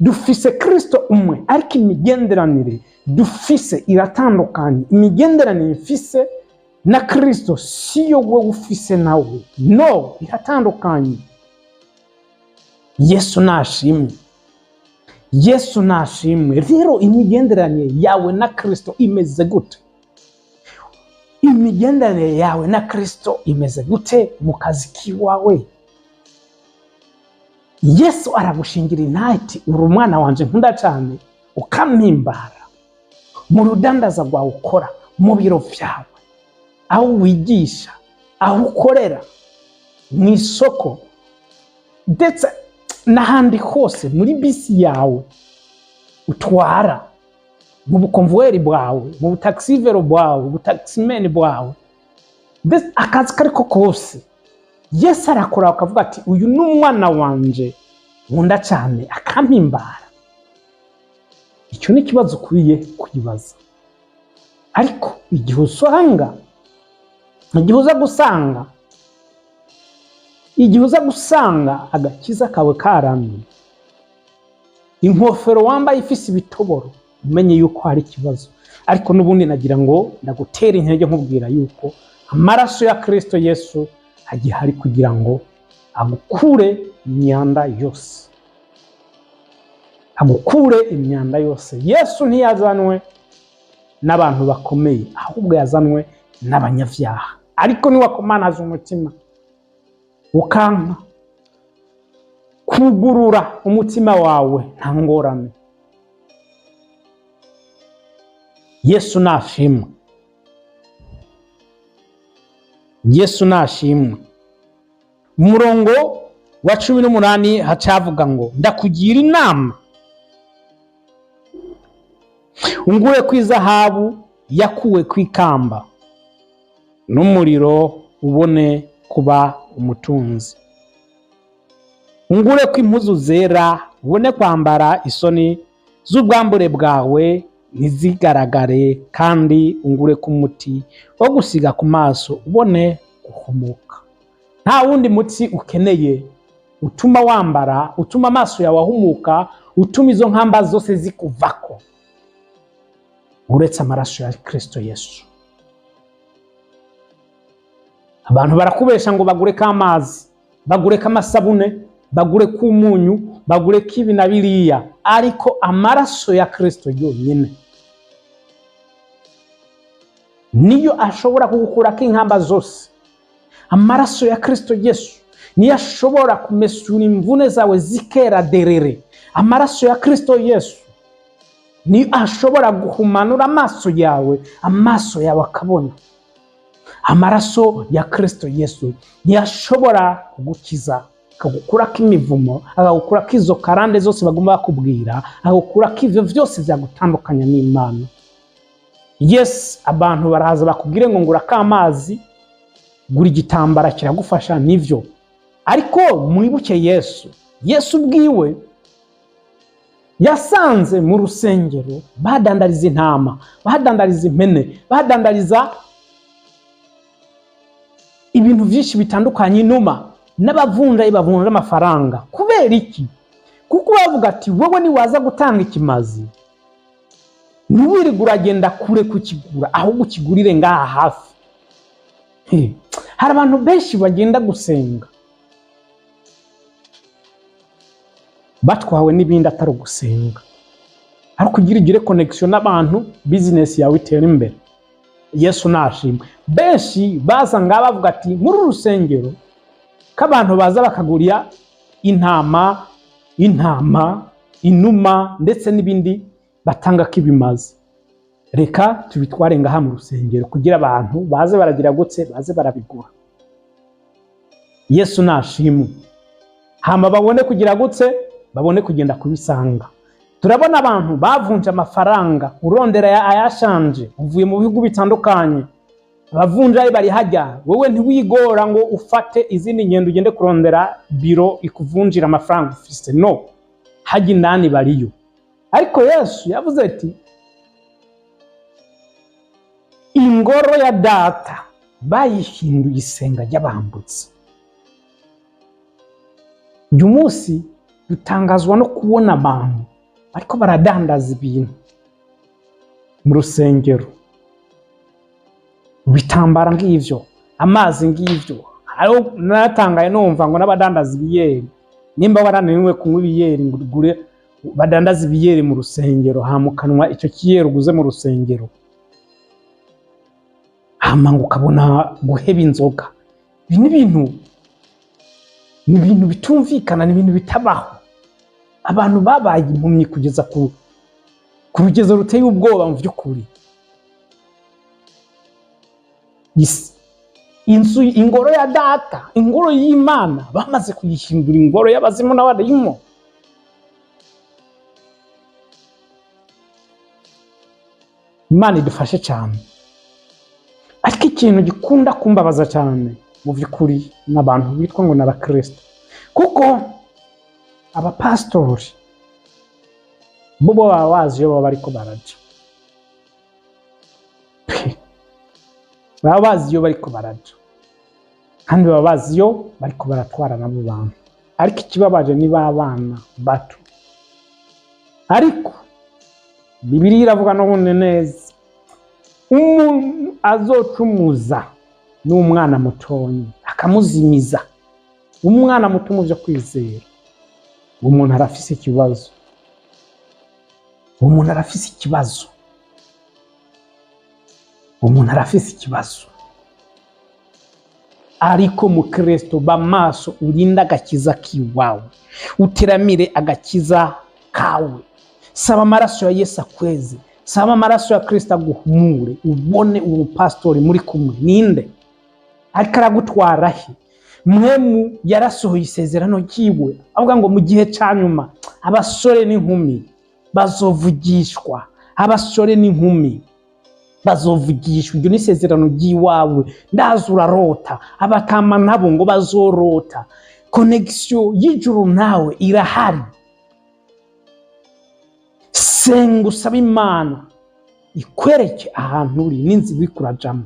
S1: Dufise Kristo umwe, ariko imigenderanire dufise iratandukanye. Imigenderanire mfise na Kristo siyo wowe ufise nawe, no iratandukanye. Yesu nashimwe, Yesu nashimwe. Rero imigenderanire yawe na Kristo imeze gute? Imigenderanire yawe na Kristo imeze gute mu kazi k'iwawe? Yesu aragushingira intahe, "Uri umwana wanje nkunda cyane," ukampimbara mu rudandaza rwawe ukora, mu biro byawe, aho wigisha, aho ukorera, mu isoko, ndetse n'ahandi hose, muri bisi yawe utwara, mu bukonvuweri bwawe, mu butaxi-vélo bwawe, ubutaximeni bwawe, ndetse akazi kariko kose. Yesu arakora akavuga ati: "Uyu ni umwana wanje nkunda cyane," akampimbara. Icyo ni ikibazo ukwiye kwibaza. Ariko igihe uza gusanga agakiza kawe karamye, inkofero wambaye ifise ibitoboro, umenye yuko hari ikibazo. Ariko n'ubundi nagira ngo ndagutera intege nkubwira yuko amaraso ya Kristo Yesu agihari kugira ngo agukure imyanda yose, agukure imyanda yose. Yesu ntiyazanwe n'abantu bakomeye, ahubwo yazanwe n'abanyabyaha. Ariko niwakomanaza umutima, ukanka kugurura umutima wawe, nta ngorane. Yesu nashimwe, Yesu nashimwe. Umurongo wa 18 hacavuga ngo: "Ndakugira inama, ungure ku izahabu yakuwe ku ikamba n'umuriro, ubone kuba umutunzi. Ungure ko impuzu zera, ubone kwambara, isoni z'ubwambure bwawe ntizigaragare, kandi ungure ko umuti wo gusiga ku maso, ubone guhumuka." Nta wundi muti ukeneye utuma wambara, utuma amaso yawe ahumuka, utuma izo nkamba zose zikuvako, uretse amaraso ya Kristo Yesu. Abantu barakubesha ngo bagureko amazi, bagureko amasabune, bagureko umunyu, bagureko ibi na biriya, ariko amaraso ya Kristo yonyine niyo ashobora kugukurako inkamba zose. Amaraso ya Kristo Yesu niyo ashobora kumesura imvune zawe zikera derere. Amaraso ya Kristo Yesu niyo ashobora guhumanura amaso yawe, amaso yawe akabona. Amaraso ya Kristo Yesu niyo ashobora kugukiza, akagukurako imivumo, akagukurako izo karande zose bagomba bakubwira, akagukurako ivyo vyose vyagutandukanya n'Imana. Yes, abantu baraza bakubwire ngo ngura k'amazi, gura igitambara kiragufasha, nivyo. Ariko mwibuke Yesu. Yesu ubwiwe yasanze mu rusengero badandariza intama, badandariza impene, badandariza ibintu byinshi bitandukanye, inuma n'abavunjayi bavunja amafaranga. Kubera iki? Kuko bavuga ati: "Wowe niwaza gutanga ikimazi, ntiwirirwe uragenda kure kukigura, ahubwo ukigurire ngaha hafi." Hari abantu benshi bagenda gusenga batwawe n'ibindi atari ugusenga, ariko ugira ugire connection n'abantu, business yawe itera imbere. Yesu nashimwe. Benshi baza ngaha bavuga ati: "Muri uru rusengero k'abantu baza bakagurira intama, inuma ndetse n'ibindi batanga k'ibimazi, reka tubitware ngaha mu rusengero kugira abantu baze baragira gutse, baze barabigura." Yesu nashimwe. Hama babone kugira gutse, babone kugenda kubisanga. Turabona abantu bavunje amafaranga, urondera ayashanje uvuye mu bihugu bitandukanye. Abavunjayi bari hajya. Wowe ntiwigora ngo ufate izindi ngendo ugende kurondera biro ikuvunjira amafaranga ufise. No hajya indani bariyo. Ariko Yesu yavuze ati: "Ingoro ya Data bayihinduye isenga ry'abambutsi." Uyu munsi dutangazwa no kubona abantu bariko baradandaza ibintu mu rusengero, ibitambara ng'ivyo, amazi ng'ivyo. Hariho naratangaye numva ngo n'abadandaza ibiyeri. Nimba warananiwe kunywa ibiyeri, ngo ugure, badandaza ibiyeri mu rusengero, hama ukanwa icyo kiyeri uguze mu rusengero, hama ngo ukabona guheba inzoga. Ibi ni ibintu bitumvikana, ni ibintu bitabaho. Abantu babaye impumyi kugeza ku rugezo ruteye ubwoba. Mu by'ukuri, inzu, ingoro ya Data, ingoro y'Imana, bamaze kuyihindura ingoro y'abazimu n'abarimo. Imana idufashe cyane. Ariko ikintu gikunda kumbabaza cyane mu by'ukuri ni abantu bitwa ngo ni abakristo, kuko abapasitori bo baba bazi iyo baba bariko baraja. Pe, baba bazi iyo bariko baraja, kandi baba bazi iyo bariko baratwara n'abo bantu. Ariko ikibabaje ni ba bana bato. Ariko Bibiliya iravuga n'ubundi neza: umuntu azocumuza n'umwana mutonyi, akamuzimiza, umwana muto mu byo kwizera, uwo muntu arafise ikibazo, uwo muntu arafise ikibazo, uwo muntu arafise ikibazo. Ariko mu Kristo, ba maso, urinde agakiza k'iwawe, uteramire agakiza kawe. Saba amaraso ya Yesu akweze, saba amaraso ya Kristo aguhumure, ubone uwo mupasitori muri kumwe ninde, ariko aragutwara he. Mwemu yarasohoye isezerano ryiwe, avuga ngo mu gihe cya nyuma abasore n'inkumi bazovugishwa, abasore n'inkumi bazovugishwa. Iryo ni isezerano ry'iwawe. Ndazi urarota, abatama nabo ngo bazorota. Connexion y'ijuru nawe irahari. Senga, usabe Imana ikwereke ahantu uri n'inzira uriko urajamo.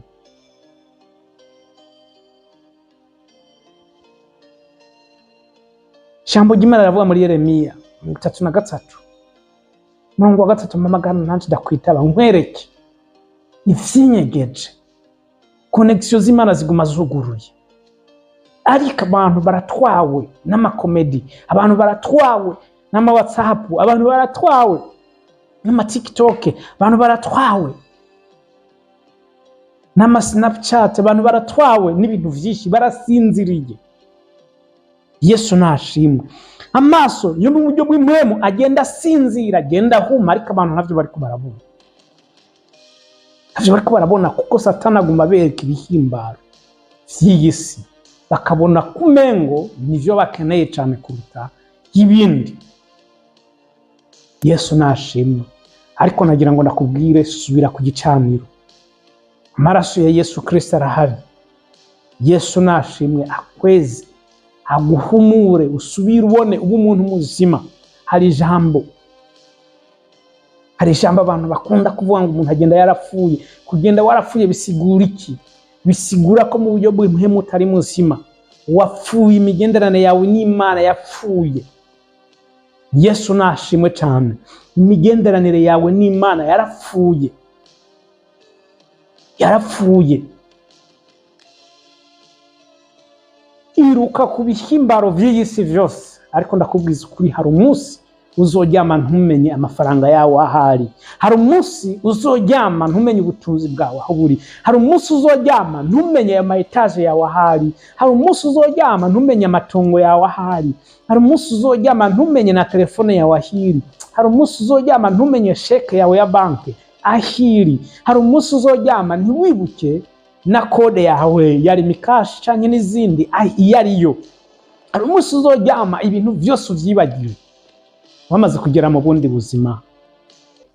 S1: Ijambo ry'Imana riravuga muri Yeremiya 33, umurongo wa 3: "Mpamagara, nanje ndakwitaba, nkwereke ivyinyegeje." Connexion z'Imana ziguma zuguruye, ariko abantu baratwawe n'amakomedi, abantu baratwawe n'ama WhatsApp, abantu baratwawe n'ama TikTok, abantu baratwawe n'ama Snapchat, abantu baratwawe n'ibintu vyinshi, barasinziriye. Yesu nashimwe. Amaso yo mu buryo bw'impwemu agenda asinzira, agenda ahuma, ariko abantu ntavyo bariko barabona, ntavyo bariko barabona, kuko Satani aguma abereka ibihimbaro vy'iyi si, bakabona kumengo nivyo bakeneye cane kuruta ibindi. Yesu nashimwe. Ariko nagira ngo ndakubwire: subira ku gicaniro, amaraso ya Yesu Kristo arahari. Yesu nashimwe, akweze, aguhumure, usubire ubone, ube umuntu muzima. Hari ijambo abantu bakunda kuvuga ngo umuntu agenda yarapfuye. Kugenda warapfuye bisigura iki? Bisigura ko mu buryo bw'impwemu utari muzima, wapfuye, imigenderanire yawe n'Imana yapfuye. Yesu nashimwe cyane. Imigenderanire yawe n'Imana yarapfuye, yarapfuye. Iruka ku bihimbaro vy'iyi si vyose, ariko ndakubwiza ukuri, hari umunsi uzoryama ntumenye amafaranga yawe ahari, hari umunsi uzoryama ntumenye ubutunzi bwawe aho buri, hari umunsi uzoryama ntumenye ayo ma étages yawe ahari, hari umunsi uzoryama ntumenye amatongo yawe ahari, hari umunsi uzoryama ntumenye na telefone yawe ahiri, hari umunsi uzoryama ntumenye chèque yawe ya banki ahiri, hari umunsi uzoryama ntiwibuke na code yawe ya Lumicash canke n'izindi iyo ariyo. Hari umunsi uzoryama ibintu vyose uvyibagiwe, wamaze kugera mu bundi buzima.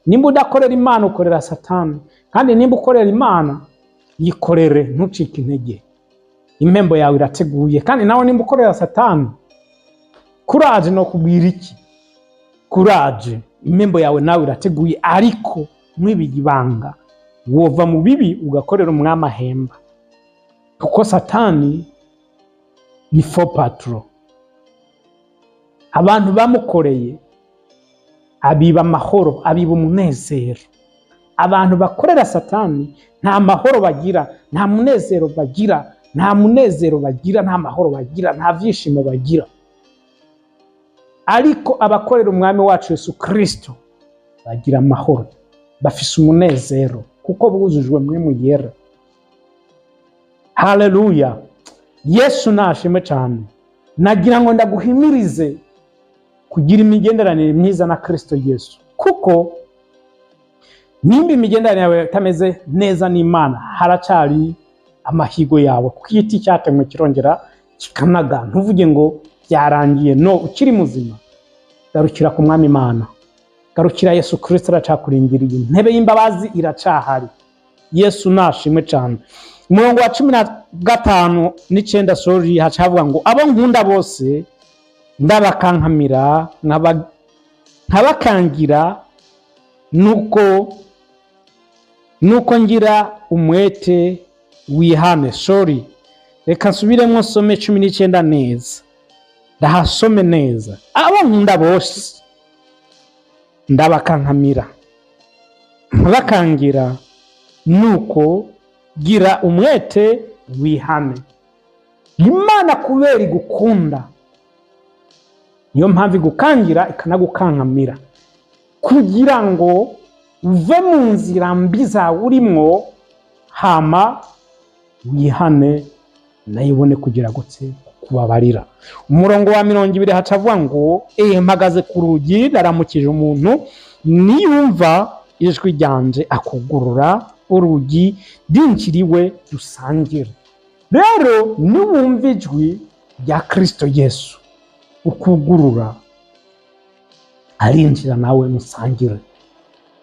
S1: Nimba udakorera Imana, ukorera Satani, kandi nimba ukorera Imana Yikorere, ntucike intege, impembo yawe irateguye. Kandi nawe nimba ukorera Satani, courage. No kubwira iki? Courage, impembo yawe nawe irateguye. Ariko mwibiye ibanga, wova mu bibi ugakorera Umwami ahemba, kuko Satani ni faux patron. Abantu bamukoreye abiba amahoro, abiba umunezero. Abantu bakorera Satani nta mahoro bagira, nta munezero bagira, nta munezero bagira, nta mahoro bagira, nta vyishimo bagira. Ariko abakorera Umwami wacu Yesu Kristo bagira amahoro, bafise umunezero, kuko buzujwe Mpwemu Yera. Haleluya, Yesu nashimwe cyane. Nagira ngo ndaguhimirize kugira imigenderanire myiza na Kristo Yesu, kuko nimba imigenderanire yawe itameze neza n'Imana, haracari amahigo yawe, kuko igiti cyatemwe kirongera kikanaga. Ntuvuge ngo byarangiye. No ukiri muzima, garukira ku Mwami Imana, garukira Yesu Kristo, aracakurindiriye. Intebe y'imbabazi iracahari. Yesu nashimwe cyane. Umurongo wa 15 n'icenda, sorry, haca havuga ngo: "Abo nkunda bose ndabakankamira, nkabakangira, nuko ngira umwete wihane." Sorry, reka nsubiremo nsome 19 neza, ndahasome neza. "Abo nkunda bose ndabakankamira, nkabakangira, nuko gira umwete wihane." Imana kubera igukunda, niyo mpamvu igukangira ikanagukankamira, kugira ngo uve mu nzira mbi zawe urimwo, hama wihane, nayo ibone kugira gutse kubabarira. Umurongo wa 20 haca avuga ngo: "Ehe, mpagaze ku rugi, ndaramukije. Umuntu niyumva ijwi ryanje akugurura urugi, ndinjiriwe dusangire." Rero niwumva ijwi rya Kristo Yesu ukugurura, arinjira nawe musangire.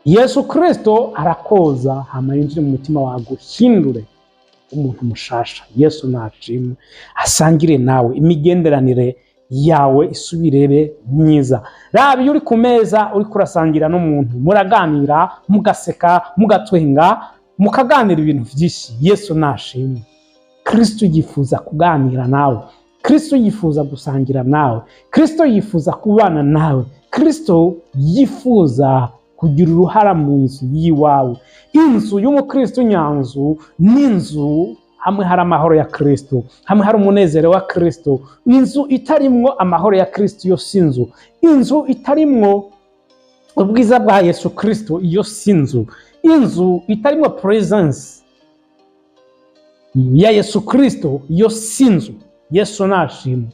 S1: Yesu Kristo arakoza, hama yinjire mu mutima wawe, guhindure umuntu mushasha. Yesu nashimwe. Asangire nawe, imigenderanire yawe isubirebe myiza. Raba iyo uri ku meza, uriko urasangira n'umuntu, muraganira, mugaseka, mugatwenga, mukaganira ibintu byinshi. Yesu nashimwe. Kristo yifuza kuganira nawe, Kristo yifuza gusangira nawe, Kristo yifuza kubana nawe, Kristo yifuza kugira uruhara mu nzu y'iwawe. Inzu y'umukristo nyanzu n'inzu hamwe hari amahoro ya Kristo, hamwe hari umunezero wa Kristo. Inzu itarimwo amahoro ya Kristo, iyo si inzu. Inzu itarimwo ubwiza bwa Yesu Kristo, iyo si inzu. Inzu itarimwo presence ya Yesu Kristo, iyo si inzu. Yesu nashimwe.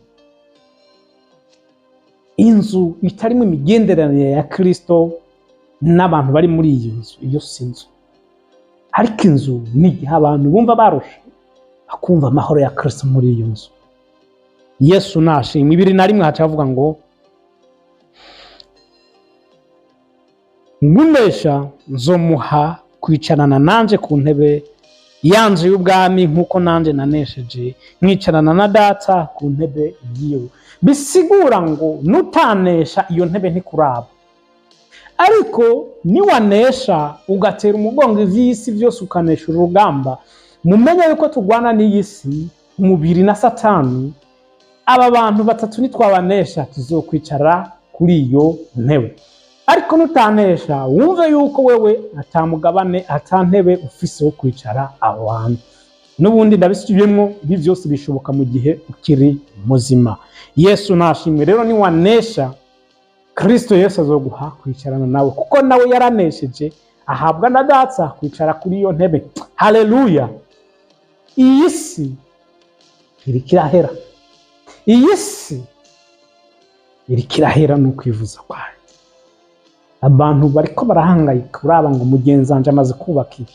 S1: Inzu itarimo imigenderanire ya Kristo n'abantu bari muri iyi nzu, iyo si inzu. Ariko inzu ni igihe abantu bumva barushe, bakumva amahoro ya Kristo muri iyo nzu. Yesu nashimwe. 21 haca havuga ngo: "Ngunesha nzomuha kwicarana nanje ku ntebe yanje y'ubwami, nk'uko nanje nanesheje nkicarana na Data ku ntebe yiwe." Bisigura ngo nutanesha, iyo ntebe ntikuraba. Ariko niwanesha, ugatera umugongo ivy'isi byose, ukanesha urugamba, mumenye yuko turwana n'iyi si, umubiri na Satani. Aba bantu batatu nitwabanesha, tuzokwicara kuri iyo ntebe. Ariko nutanesha, wumve yuko wewe ata mugabane, ata ntebe ufise wo kwicara aho hantu. N'ubundi ndabisubiyemwo, ibi byose bishoboka mu gihe ukiri muzima. Yesu nashimwe. Rero niwanesha, Kristo Yesu azoguha kwicarana nawe, kuko nawe yaranesheje, ahabwa na Data kwicara kuri iyo ntebe. Haleluya! Iyi si iriko irahera, iyi si iriko irahera ni ukwivuza kwayo. Abantu bariko barahangayika, uraba ngo mugenzi wanje amaze kubaka ibi,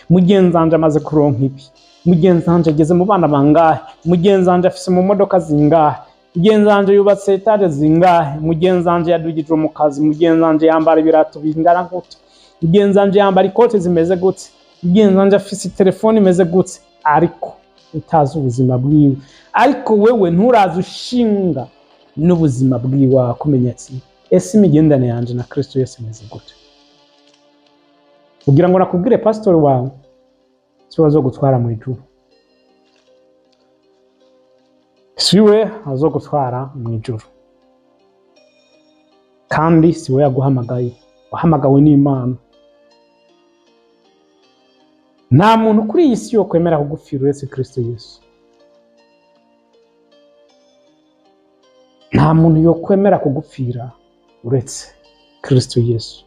S1: mugenzi wanje amaze kuronka ibi, mugenzi wanje ageze mu bana bangahe, mugenzi wanje afise mu modoka zingahe, mugenzi wanje yubatse étage zingahe, mugenzi wanje yadugijwe mu kazi, mugenzi wanje yambara ibirato bingana gute, mugenzi wanje yambara ikote zimeze gute. Mugenzi wanje afise telefone imeze gutse, ariko utazi ubuzima bwiwe. Ariko wewe nturazi ushinga n'ubuzima bwiwe, kumenya ati: "Ese imigendane yanje na Kristo Yesu imeze gute?" Kugira ngo nakubwire, pasitori wawe siwe azogutwara mu ijuru, siwe azogutwara mu ijuru, kandi siwe yaguhamagaye. Wahamagawe n'Imana. Nta muntu kuri iyi si yo kwemera kugupfira uretse Kristo Yesu. Nta muntu yo kwemera kugupfira uretse Kristo Yesu.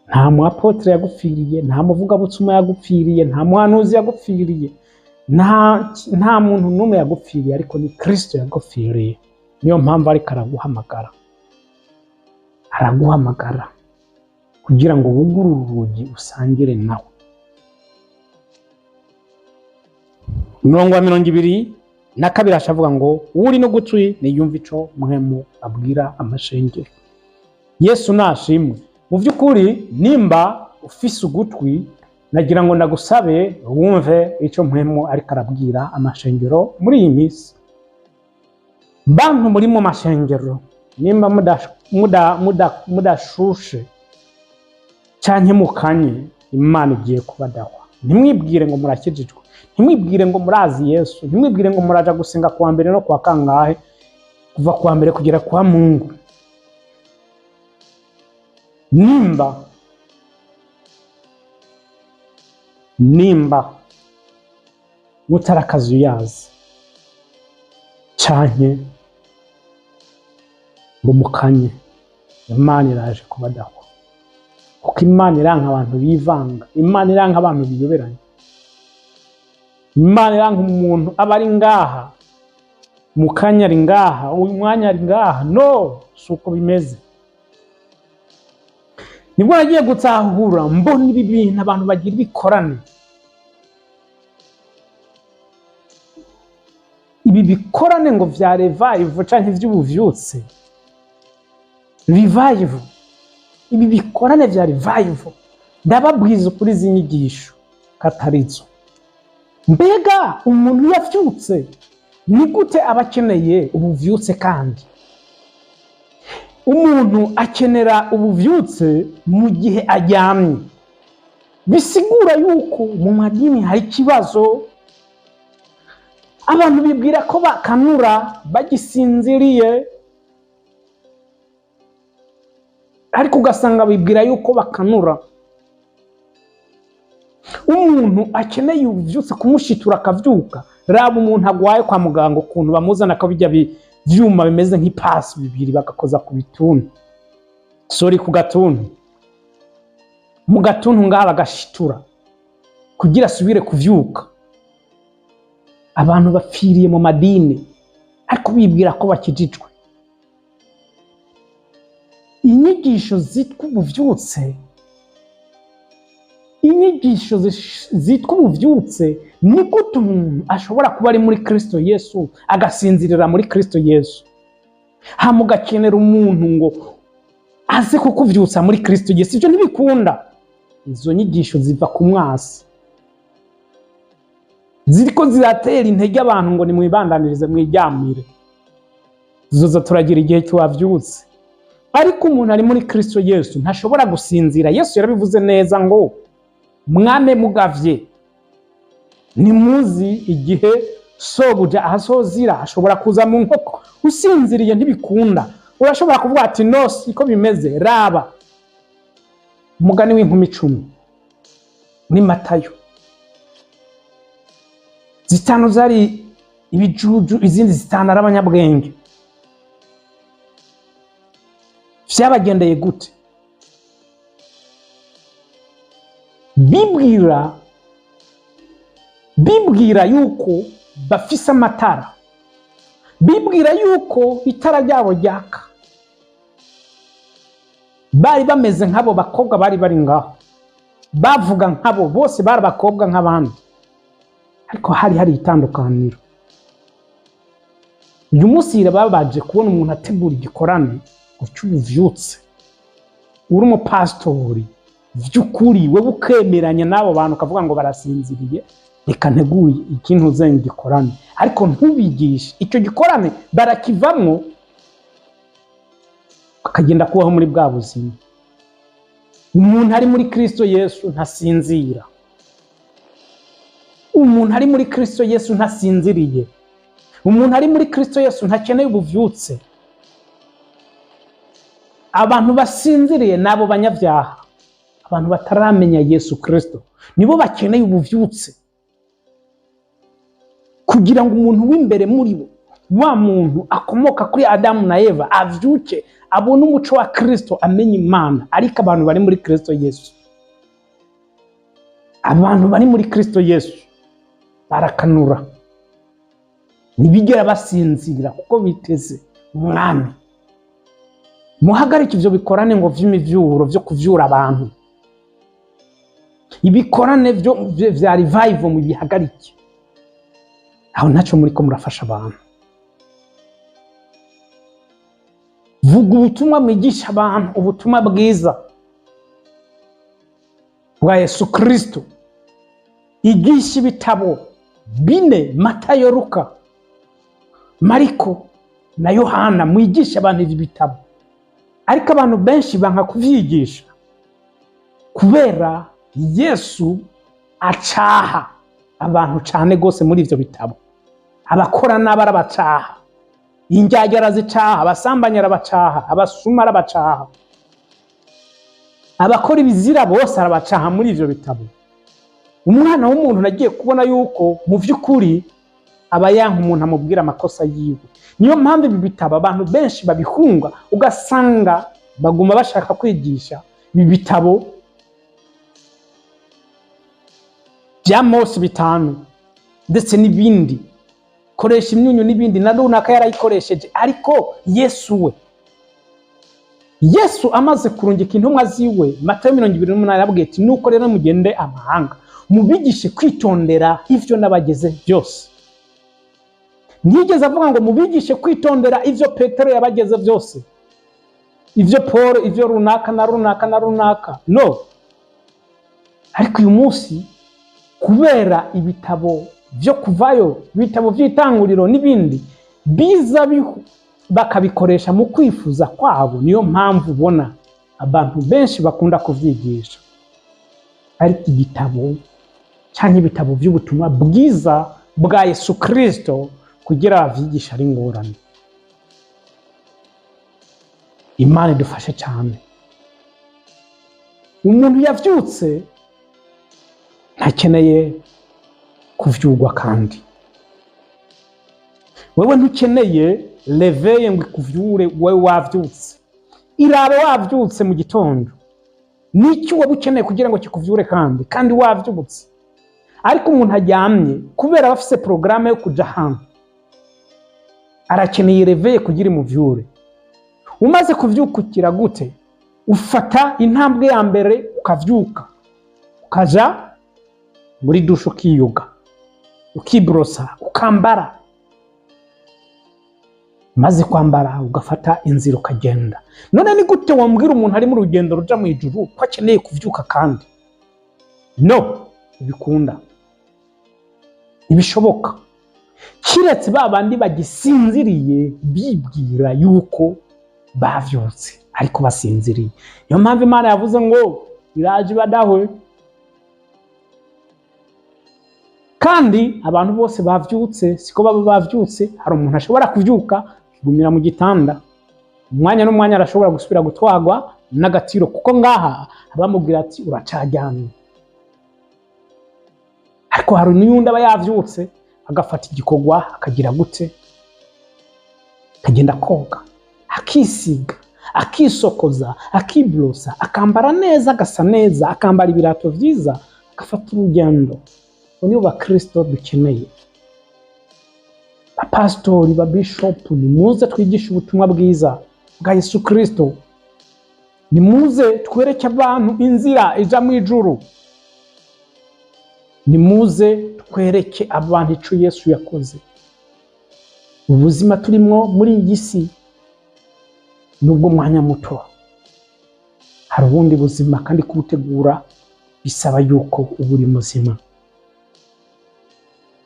S1: Nta mu apotre yagupfiriye, nta muvugabutumwa yagupfiriye, nta muhanuzi yagupfiriye, nta muntu n'umwe yagupfiriye, ariko ni Kristo yagupfiriye. Niyo mpamvu ariko araguhamagara, araguhamagara kugira ngo wugurure urugi usangire nawe. Umurongo wa 22 ashavuga ngo: "Uri n'ugutwi niyumve ico Mpwemu abwira amashengero." Yesu nashimwe. Mu by'ukuri, nimba ufise ugutwi, nagira ngo ndagusabe wumve ico Mpwemu ariko arabwira amashengero muri iyi minsi. Bantu muri mu mashengero, nimba mudashushe canke mukanye, Imana igiye kubadahwa. Ntimwibwire ngo murakijijwe, ntimwibwire ngo murazi Yesu, ntimwibwire ngo muraja gusenga kuwa mbere no kuwa kangahe, kuva kuwa mbere kugera kwa Mungu. Nimba mutarakazuyazi canke ngo mukanye, Imana iraje kubadahwa, kuko Imana iranka abantu bivanga, Imana iranka abantu biyoberanye, Imana iranka umuntu aba ari ngaha mukanya ari ngaha, uyu mwanya ari ngaha. No si uko bimeze. Nibwo nagiye gutahura, mbona ibi bintu abantu bagira ibikorane, ibi bikorane ngo vya revival canke vy'ubuvyutse, revival, ibi bikorane vya revival, ndababwiza ukuri, izi nyigisho katarizo. Mbega umuntu yavyutse ni gute aba akeneye ubuvyutse? Kandi umuntu akenera ubuvyutse mu gihe aryamye, bisigura yuko mu madini hari ikibazo. Abantu bibwira ko bakanura bagisinziriye, ariko ugasanga bibwira yuko bakanura. Umuntu akeneye ubuvyutse kumushitura akavyuka. Raba umuntu agwaye kwa muganga, ukuntu bamuzana ko bijya vyuma bimeze nk'ipasi bibiri bagakoza ku bituntu, sorry, ku gatuntu, mu gatuntu ngaha bagashitura kugira asubire kuvyuka. Abantu bapfiriye mu madini ariko bibwira ko bakijijwe. Inyigisho zitwa ubuvyutse, inyigisho zitwa ubuvyutse, ni gute umuntu ashobora kuba ari muri Kristo Yesu agasinzirira muri Kristo Yesu, hama ugakenera umuntu ngo aze kukuvyutsa muri Kristo Yesu? Ivyo ntibikunda. Izo nyigisho ziva ku mwasi, ziriko ziratera intege abantu ngo nimwibandanirize mwiryamire, tuzoza turagira igihe tubavyutse. Ariko umuntu ari muri Kristo Yesu ntashobora gusinzira. Yesu yarabivuze neza ngo: "Mwame mugavye, ntimuzi igihe sobuja ahasozira, ashobora kuza mu nkoko." Usinziriye ntibikunda. Urashobora kuvuga ati: "No, siko bimeze." Raba umugani w'inkumi 10 muri Matayo. 5 zari ibijuju, izindi 5 ari abanyabwenge. Vyabagendeye gute? Bibwira yuko bafise amatara, bibwira yuko itara ryabo ryaka. Bari bameze nk'abo bakobwa bari bari ngaho, bavuga nk'abo, bose bari abakobwa nk'abandi, ariko hari itandukaniro. Uyu munsi babaje kubona umuntu ategura igikorane ngo cy'ubuvyutse, uri umupasitori. Vy'ukuri wewe ukemeranya n'abo bantu, ukavuga ngo barasinziriye, reka nteguye ikintu uze gikorane, ariko ntubigishe icyo gikorane, barakivamwo bakagenda kubaho muri bwa buzima. Umuntu ari muri Kristo Yesu ntasinzira. Umuntu ari muri Kristo Yesu ntasinziriye. Umuntu ari muri Kristo Yesu ntakeneye ubuvyutse. Abantu basinziriye n'abo banyabyaha, abantu bataramenya Yesu Kristo, nibo bakeneye ubuvyutse, kugira ngo umuntu w'imbere muri bo, wa muntu akomoka kuri Adamu na Eva, avyuke, abone umuco wa Kristo, amenye Imana. Ariko abantu bari muri Kristo Yesu, abantu bari muri Kristo Yesu barakanura, ntibigera basinzira kuko biteze Umwami. Muhagarike ivyo bikorane ngo vy'imivyuro vyo kuvyura abantu. Ibikorane vyo vya revival mubihagarike. Aho ntacyo muriko murafasha abantu. Vuga ubutumwa, mwigisha abantu ubutumwa bwiza bwa Yesu Kristo. Igisha ibitabo bine, Matayo, Luka, Mariko na Yohana. Mwigisha abantu ibi bitabo, ariko abantu benshi banka kuvyigisha kubera Yesu acaha abantu cane gose muri ivyo bitabo. Abakora nabi arabacaha, indyarya arazicaha, abasambanyi arabacaha, abasuma arabacaha, abakora ibizira bose arabacaha muri ivyo bitabo. Umwana w'umuntu nagiye kubona yuko mu vy'ukuri aba yanka umuntu amubwira amakosa yiwe. Niyo mpamvu ibi bitabo abantu benshi babihunga, ugasanga baguma bashaka kwigisha ibi bitabo bya Mose bitanu ndetse n'ibindi, koresha imyunyu n'ibindi, na runaka yarayikoresheje. Ariko Yesu we, Yesu amaze kurungika intumwa ziwe, Matayo 28, yarabwiye ati: "Nuko rero mugende amahanga, mubigishe kwitondera ivyo nabageze byose." Ntiyigeze avuga ngo mubigishe kwitondera ivyo Petero yabageze byose, ivyo Paul, ivyo runaka na runaka na runaka. No, ariko uyu munsi kubera ibitabo vyo kuvayo, ibitabo vy'itanguriro n'ibindi biza bakabikoresha mu kwifuza kwabo, niyo mpamvu ubona abantu benshi bakunda kuvyigisha. Ariko igitabo canke ibitabo vy'ubutumwa bwiza bwa Yesu Kristo, kugira bavyigishe ari ingorane. Imana idufashe cyane. Umuntu yavyutse ntakeneye kuvyugwa, kandi wewe ntukeneye réveil ngo ikuvyure. Wewe wavyutse, irabe wavyutse mu gitondo, n'icyo waba ukeneye kugira ngo kikuvyure kandi wavyutse? Ariko umuntu aryamye, kubera aba afise porogaramu yo kuja ahantu, arakeneye réveil kugira imuvyure. Umaze kuvyukukira gute? Ufata intambwe ya mbere, ukavyuka, ukaja muri douche, ukiyoga, ukiborosa, ukambara. Maze kwambara, ugafata inzira, ukagenda. None ni gute wambwira umuntu ari mu rugendo ruja mu ijuru ko akeneye kuvyuka kandi? No ntibikunda, ntibishoboka, kiretse ba bandi bagisinziriye, bibwira yuko bavyutse ariko basinziriye. Niyo mpamvu Imana yavuze ngo iraje ibadahwe. Kandi abantu bose bavyutse siko baba bavyutse. Hari umuntu ashobora kuvyuka akigumira mu gitanda, umwanya n'umwanya arashobora gusubira gutwarwa n'agatiro, kuko ngaha abamubwira ati: "Uracaryamye." Ariko hari n'uyundi aba yavyutse, agafata igikorwa, akagira gute, akagenda koga, akisiga, akisokoza, akiborosa, akambara neza, agasa neza, akambara ibirato vyiza, agafata urugendo. Abo nibo bakristo dukeneye. Bapasitori, babishopu, nimuze twigishe ubutumwa bwiza bwa Yesu Kristo. Nimuze twereke abantu inzira ija mu ijuru. Nimuze twereke abantu ico Yesu yakoze. Ubuzima turimwo muri iyi si nubwo mwanya muto. Hari ubundi buzima, kandi kubutegura bisaba yuko uba uri muzima.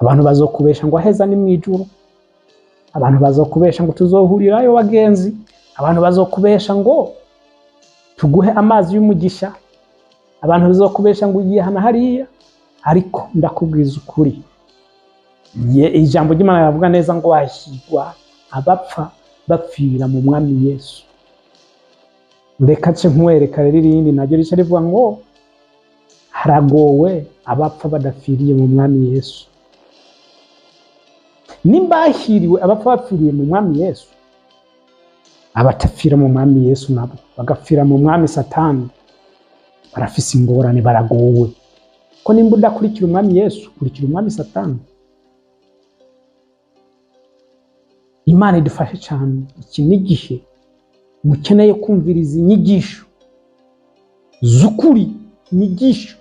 S1: Abantu bazokubesha ngo aheza ni mw'ijuru, abantu bazokubesha ngo tuzohurirayo bagenzi, abantu bazokubesha ngo tuguhe amazi y'umugisha, abantu bazokubesha ngo ugiye hano hariya, ariko ndakubwiza ukuri, ijambo ry'Imana riravuga neza ngo hahirwa abapfa bapfira mu Mwami Yesu. Reka nce nkwereka rero irindi naryo rica rivuga ngo haragowe abapfa badapfiriye mu Mwami Yesu. Nimba hahiriwe abapfa bapfiriye mu Mwami Yesu, abatapfira mu Mwami Yesu nabo bagapfira mu mwami Satani barafise ingorane, baragowe. Ko nimba udakurikira Umwami Yesu, kurikira umwami Satani. Imana idufashe cyane. Iki ni igihe mukeneye kumviriza inyigisho z'ukuri, inyigisho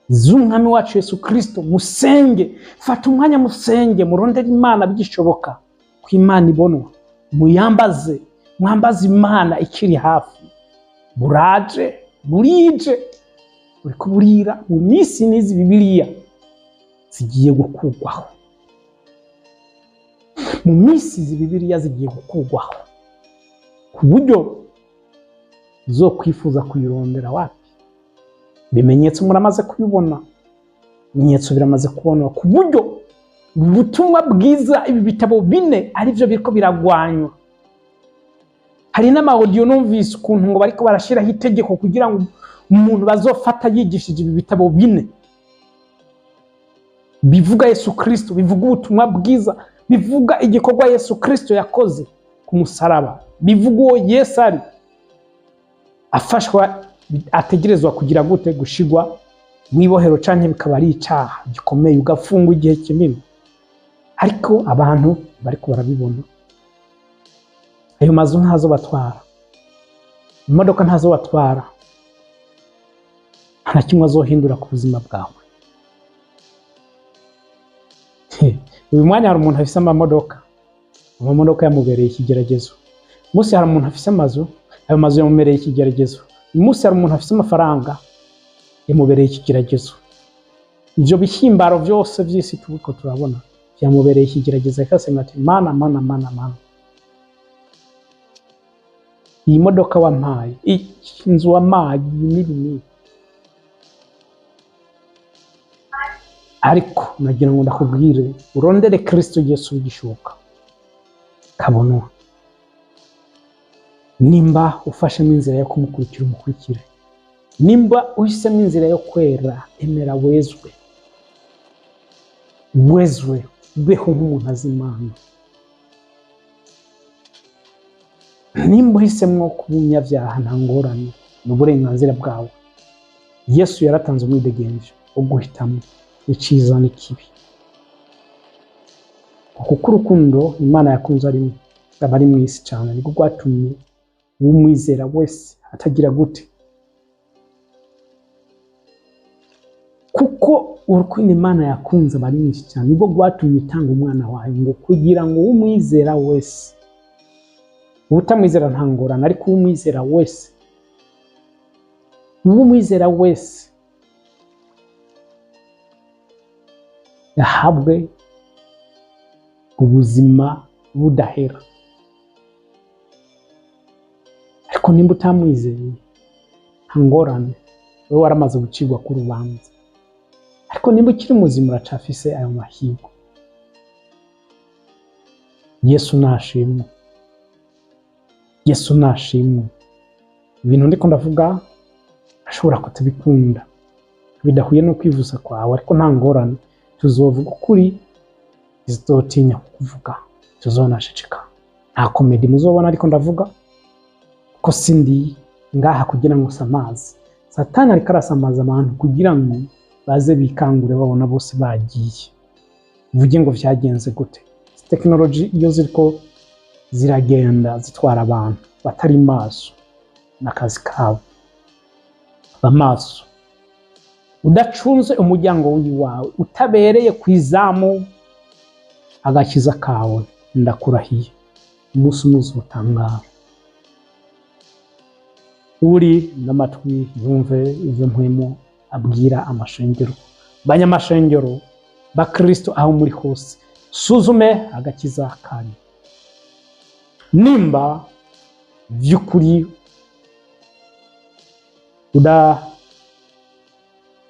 S1: z'Umwami wacu Yesu Kristo. Musenge, fata umwanya musenge, murondere Imana bigishoboka ko Imana ibonwa, muyambaze, mwambaze Imana ikiri hafi. Buraje, burije, buriko burira. Mu minsi n'izi Bibiliya zigiye gukurwaho, mu minsi izi Bibiliya zigiye gukurwaho ku buryo uzokwifuza kuyirondera wapi. Ibimenyetso muramaze kubibona, ibimenyetso biramaze kubonwa ku buryo ubutumwa bwiza, ibi bitabo bine arivyo biriko biragwanywa. Hari n'ama audio numvise ukuntu ngo bariko barashiraho itegeko kugira ngo umuntu bazofata yigishije ibi bitabo bine bivuga Yesu Kristo, bivuga ubutumwa bwiza, bivuga igikorwa Yesu Kristo yakoze ku musaraba, bivuga uwo Yesu ari, afashwa ategerezwa kugira gute, gushigwa mw'ibohero canke bikaba ari icaha gikomeye, ugafungwa igihe kinini. Ariko abantu bariko barabibona, ayo mazu ntazo batwara, imodoka ntazo batwara, nta na kimwe azohindura ku buzima bwawe. Uyu mwanya hari umuntu afise amamodoka, amamodoka yamubereye ikigeragezo. Umunsi hari umuntu afise amazu, ayo mazu yamubereye ikigeragezo. Uyu munsi hari umuntu afise amafaranga, yamubereye ikigeragezo. Ivyo bihimbaro vyose vy'isi turiko turabona vyamubereye ikigeragezo. Akasenga ati: "Mana, Mana, Mana, Mana, iyi modoka wampaye, inzu wampaye, ibi n'ibi n'ibi." Ariko nagira ngo ndakubwire, urondere Kristo Yesu bigishoboka kabonwa. Nimba ufashemo inzira yo kumukurikira, umukurikire. Nimba uhisemo inzira yo kwera, emera wezwe, wezwe, ubeho nk'umuntu azi Imana. Nimba uhisemo kuba umunyabyaha, nta ngorane, ni uburenganzira bwawe. Yesu yaratanze umwidegemvyo wo guhitamo iciza n'ikibi, kuko urukundo Imana yakunze arimo abari mu isi cyane nibwo rwatumye umwizera wese atagira gute, kuko urukundo Imana yakunze abari mu isi cyane nibwo rwatumye itanga umwana wayo, ngo kugira ngo umwizera wese, utamwizera nta ngorane, ariko umwizera wese, umwizera wese yahabwe ubuzima budahera. Ariko nimba utamwizeye nta ngorane, wowe waramaze gucibwa ku rubanza. Ariko nimba ukiri muzima uracafise ayo mahirwe. Yesu nashimwe, Yesu nashimwe. Ibintu ndiko ndavuga ashobora kutabikunda, bidahuye no kwivuza kwawe, ariko nta ngorane, tuzovuga ukuri, tuzotinya kukuvuga, tuzonaceceka. Nta comedy muzobona ariko ndavuga, ko sindi ngaha kugira ngo samaze. Satani ariko arasamaza abantu kugira ngo baze bikangure babona bose bagiye. Uvuge ngo vyagenze gute? Tekinoloji iyo ziriko ziragenda zitwara abantu batari maso n'akazi kabo. Ba maso, udacunze umuryango w'iwawe, utabereye ku izamu agakiza kawe, ndakurahiye umunsi umwe uzotangara. Uri n'amatwi yumve ivyo Mpwemu abwira amashengero. Banyamashengero, bakristo, aho muri hose, suzume agakiza kanyu. Nimba vy'ukuri uda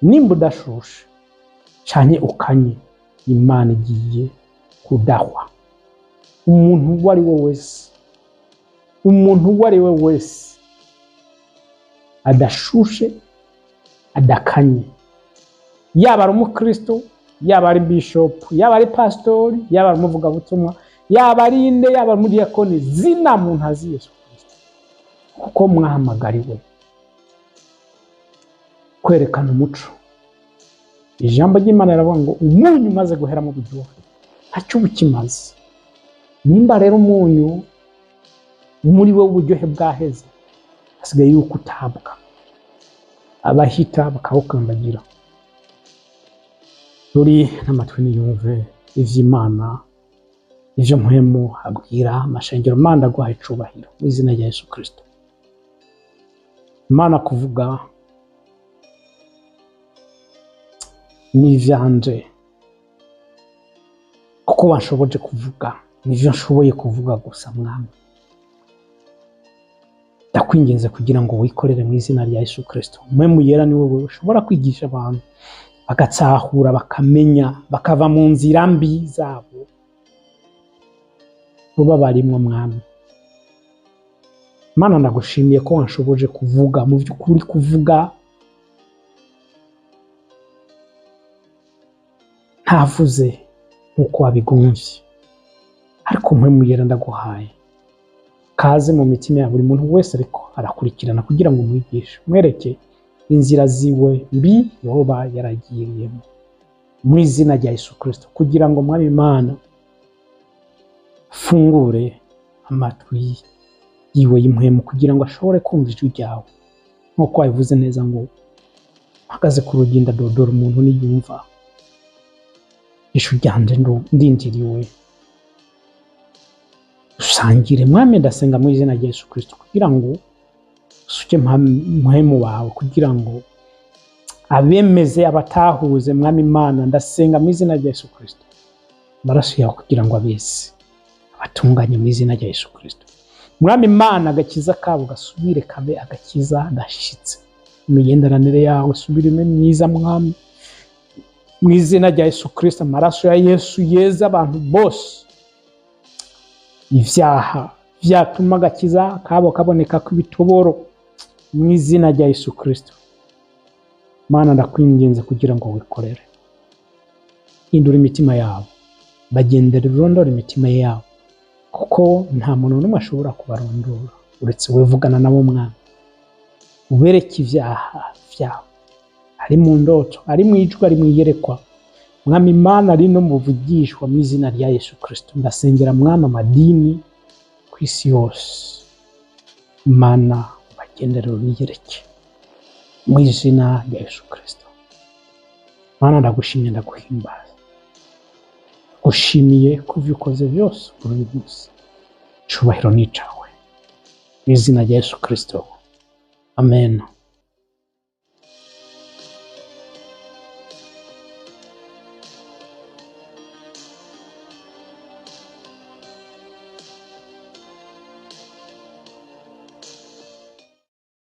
S1: nimba udashushe canke ukanye, Imana igiye kudahwa. Umuntu uwo ari we wese, umuntu uwo ari we wese adashushe, adakanye, yaba ari umukristo, yaba ari bishop, yaba ari pasitori, yaba ari umuvugabutumwa, yaba ari inde, yaba ari umudiyakoni, zina muntu azi Yesu Kristo, kuko mwahamagariwe kwerekana umuco. Ijambo ry'Imana riravuga ngo umunyu umaze guhera mu buryohe ntacyo uba ukimaze. Nimba rero umunyu muri we uburyohe bwaheze, hasigaye yuko utabwa, abahita bakawukandagira. Ruri n'amatwi niyumve ivy'Imana, ivyo Mpwemu abwira amashengero. Mana, ndaguhaye icubahiro mu izina rya Yesu Kristo. Imana, kuvuga n'ivyanje kuko wanshoboje kuvuga, nivyo nshoboye kuvuga gusa. Mwami, ndakwinginze kugira ngo wikorere mu izina rya Yesu Kristo. Mpwemu Yera ni wowe ushobora kwigisha abantu bagatsahura, bakamenya, bakava mu nzira mbi zabo buba barimwo. Mwami Mana, ndagushimiye ko wanshoboje kuvuga. Mu by'ukuri kuvuga ntavuze nk'uko wabigomvye, ariko Mpwemu Yera ndaguhaye kaze mu mitima ya buri muntu wese ariko arakurikirana, kugira ngo umwigishe, umwereke inzira ziwe mbi yoba yaragiriyemo, mu izina rya Yesu Kristo, kugira ngo Mwami Imana afungure amatwi yiwe y'impwemu kugira ngo ashobore kumva ijwi ryawe, nk'uko wabivuze neza ngo mpagaze ku rugi ndadodora, umuntu niyumva ijwi ryanje ndinjiriwe dusangire. Mwami, ndasenga mu izina rya Yesu Kristo kugira ngo usuke Mpwemu wawe, kugira ngo abemeze, abatahuze. Mwami Imana, ndasenga mu izina rya Yesu Kristo, amaraso yawe kugira ngo abeze, abatunganye mu izina rya Yesu Kristo. Mwami Imana, agakiza kabo gasubire kabe agakiza gashitse, imigenderanire yawe isubire ibe myiza. Mwami, mu izina rya Yesu Kristo, amaraso ya Yesu yeza abantu bose ivyaha vyatuma agakiza kabo kaboneka kw'ibitoboro, mu izina rya Yesu Kristo. Mana, ndakwinginze kugira ngo wikorere, hindura imitima yabo, bagendera urondora imitima yabo, kuko nta muntu n'umwe ashobora kubarondora uretse we. Vugana nabo Mwana, ubereke ivyaha vyabo, ari mu ndoto, ari mu ijwi, ari mu iyerekwa. Mwami Imana, ari no mu buvugishwa, mu izina rya Yesu Kristo. Ndasengera Mwami amadini ku isi yose. Mana, ubagendere, ubiyereke mu izina rya Yesu Kristo. Mana, ndagushimye, ndaguhimbaza, gushimiye ku byo ukoze byose kuri uyu munsi. Icubahiro ni icawe, mu izina rya Yesu Kristo, amen.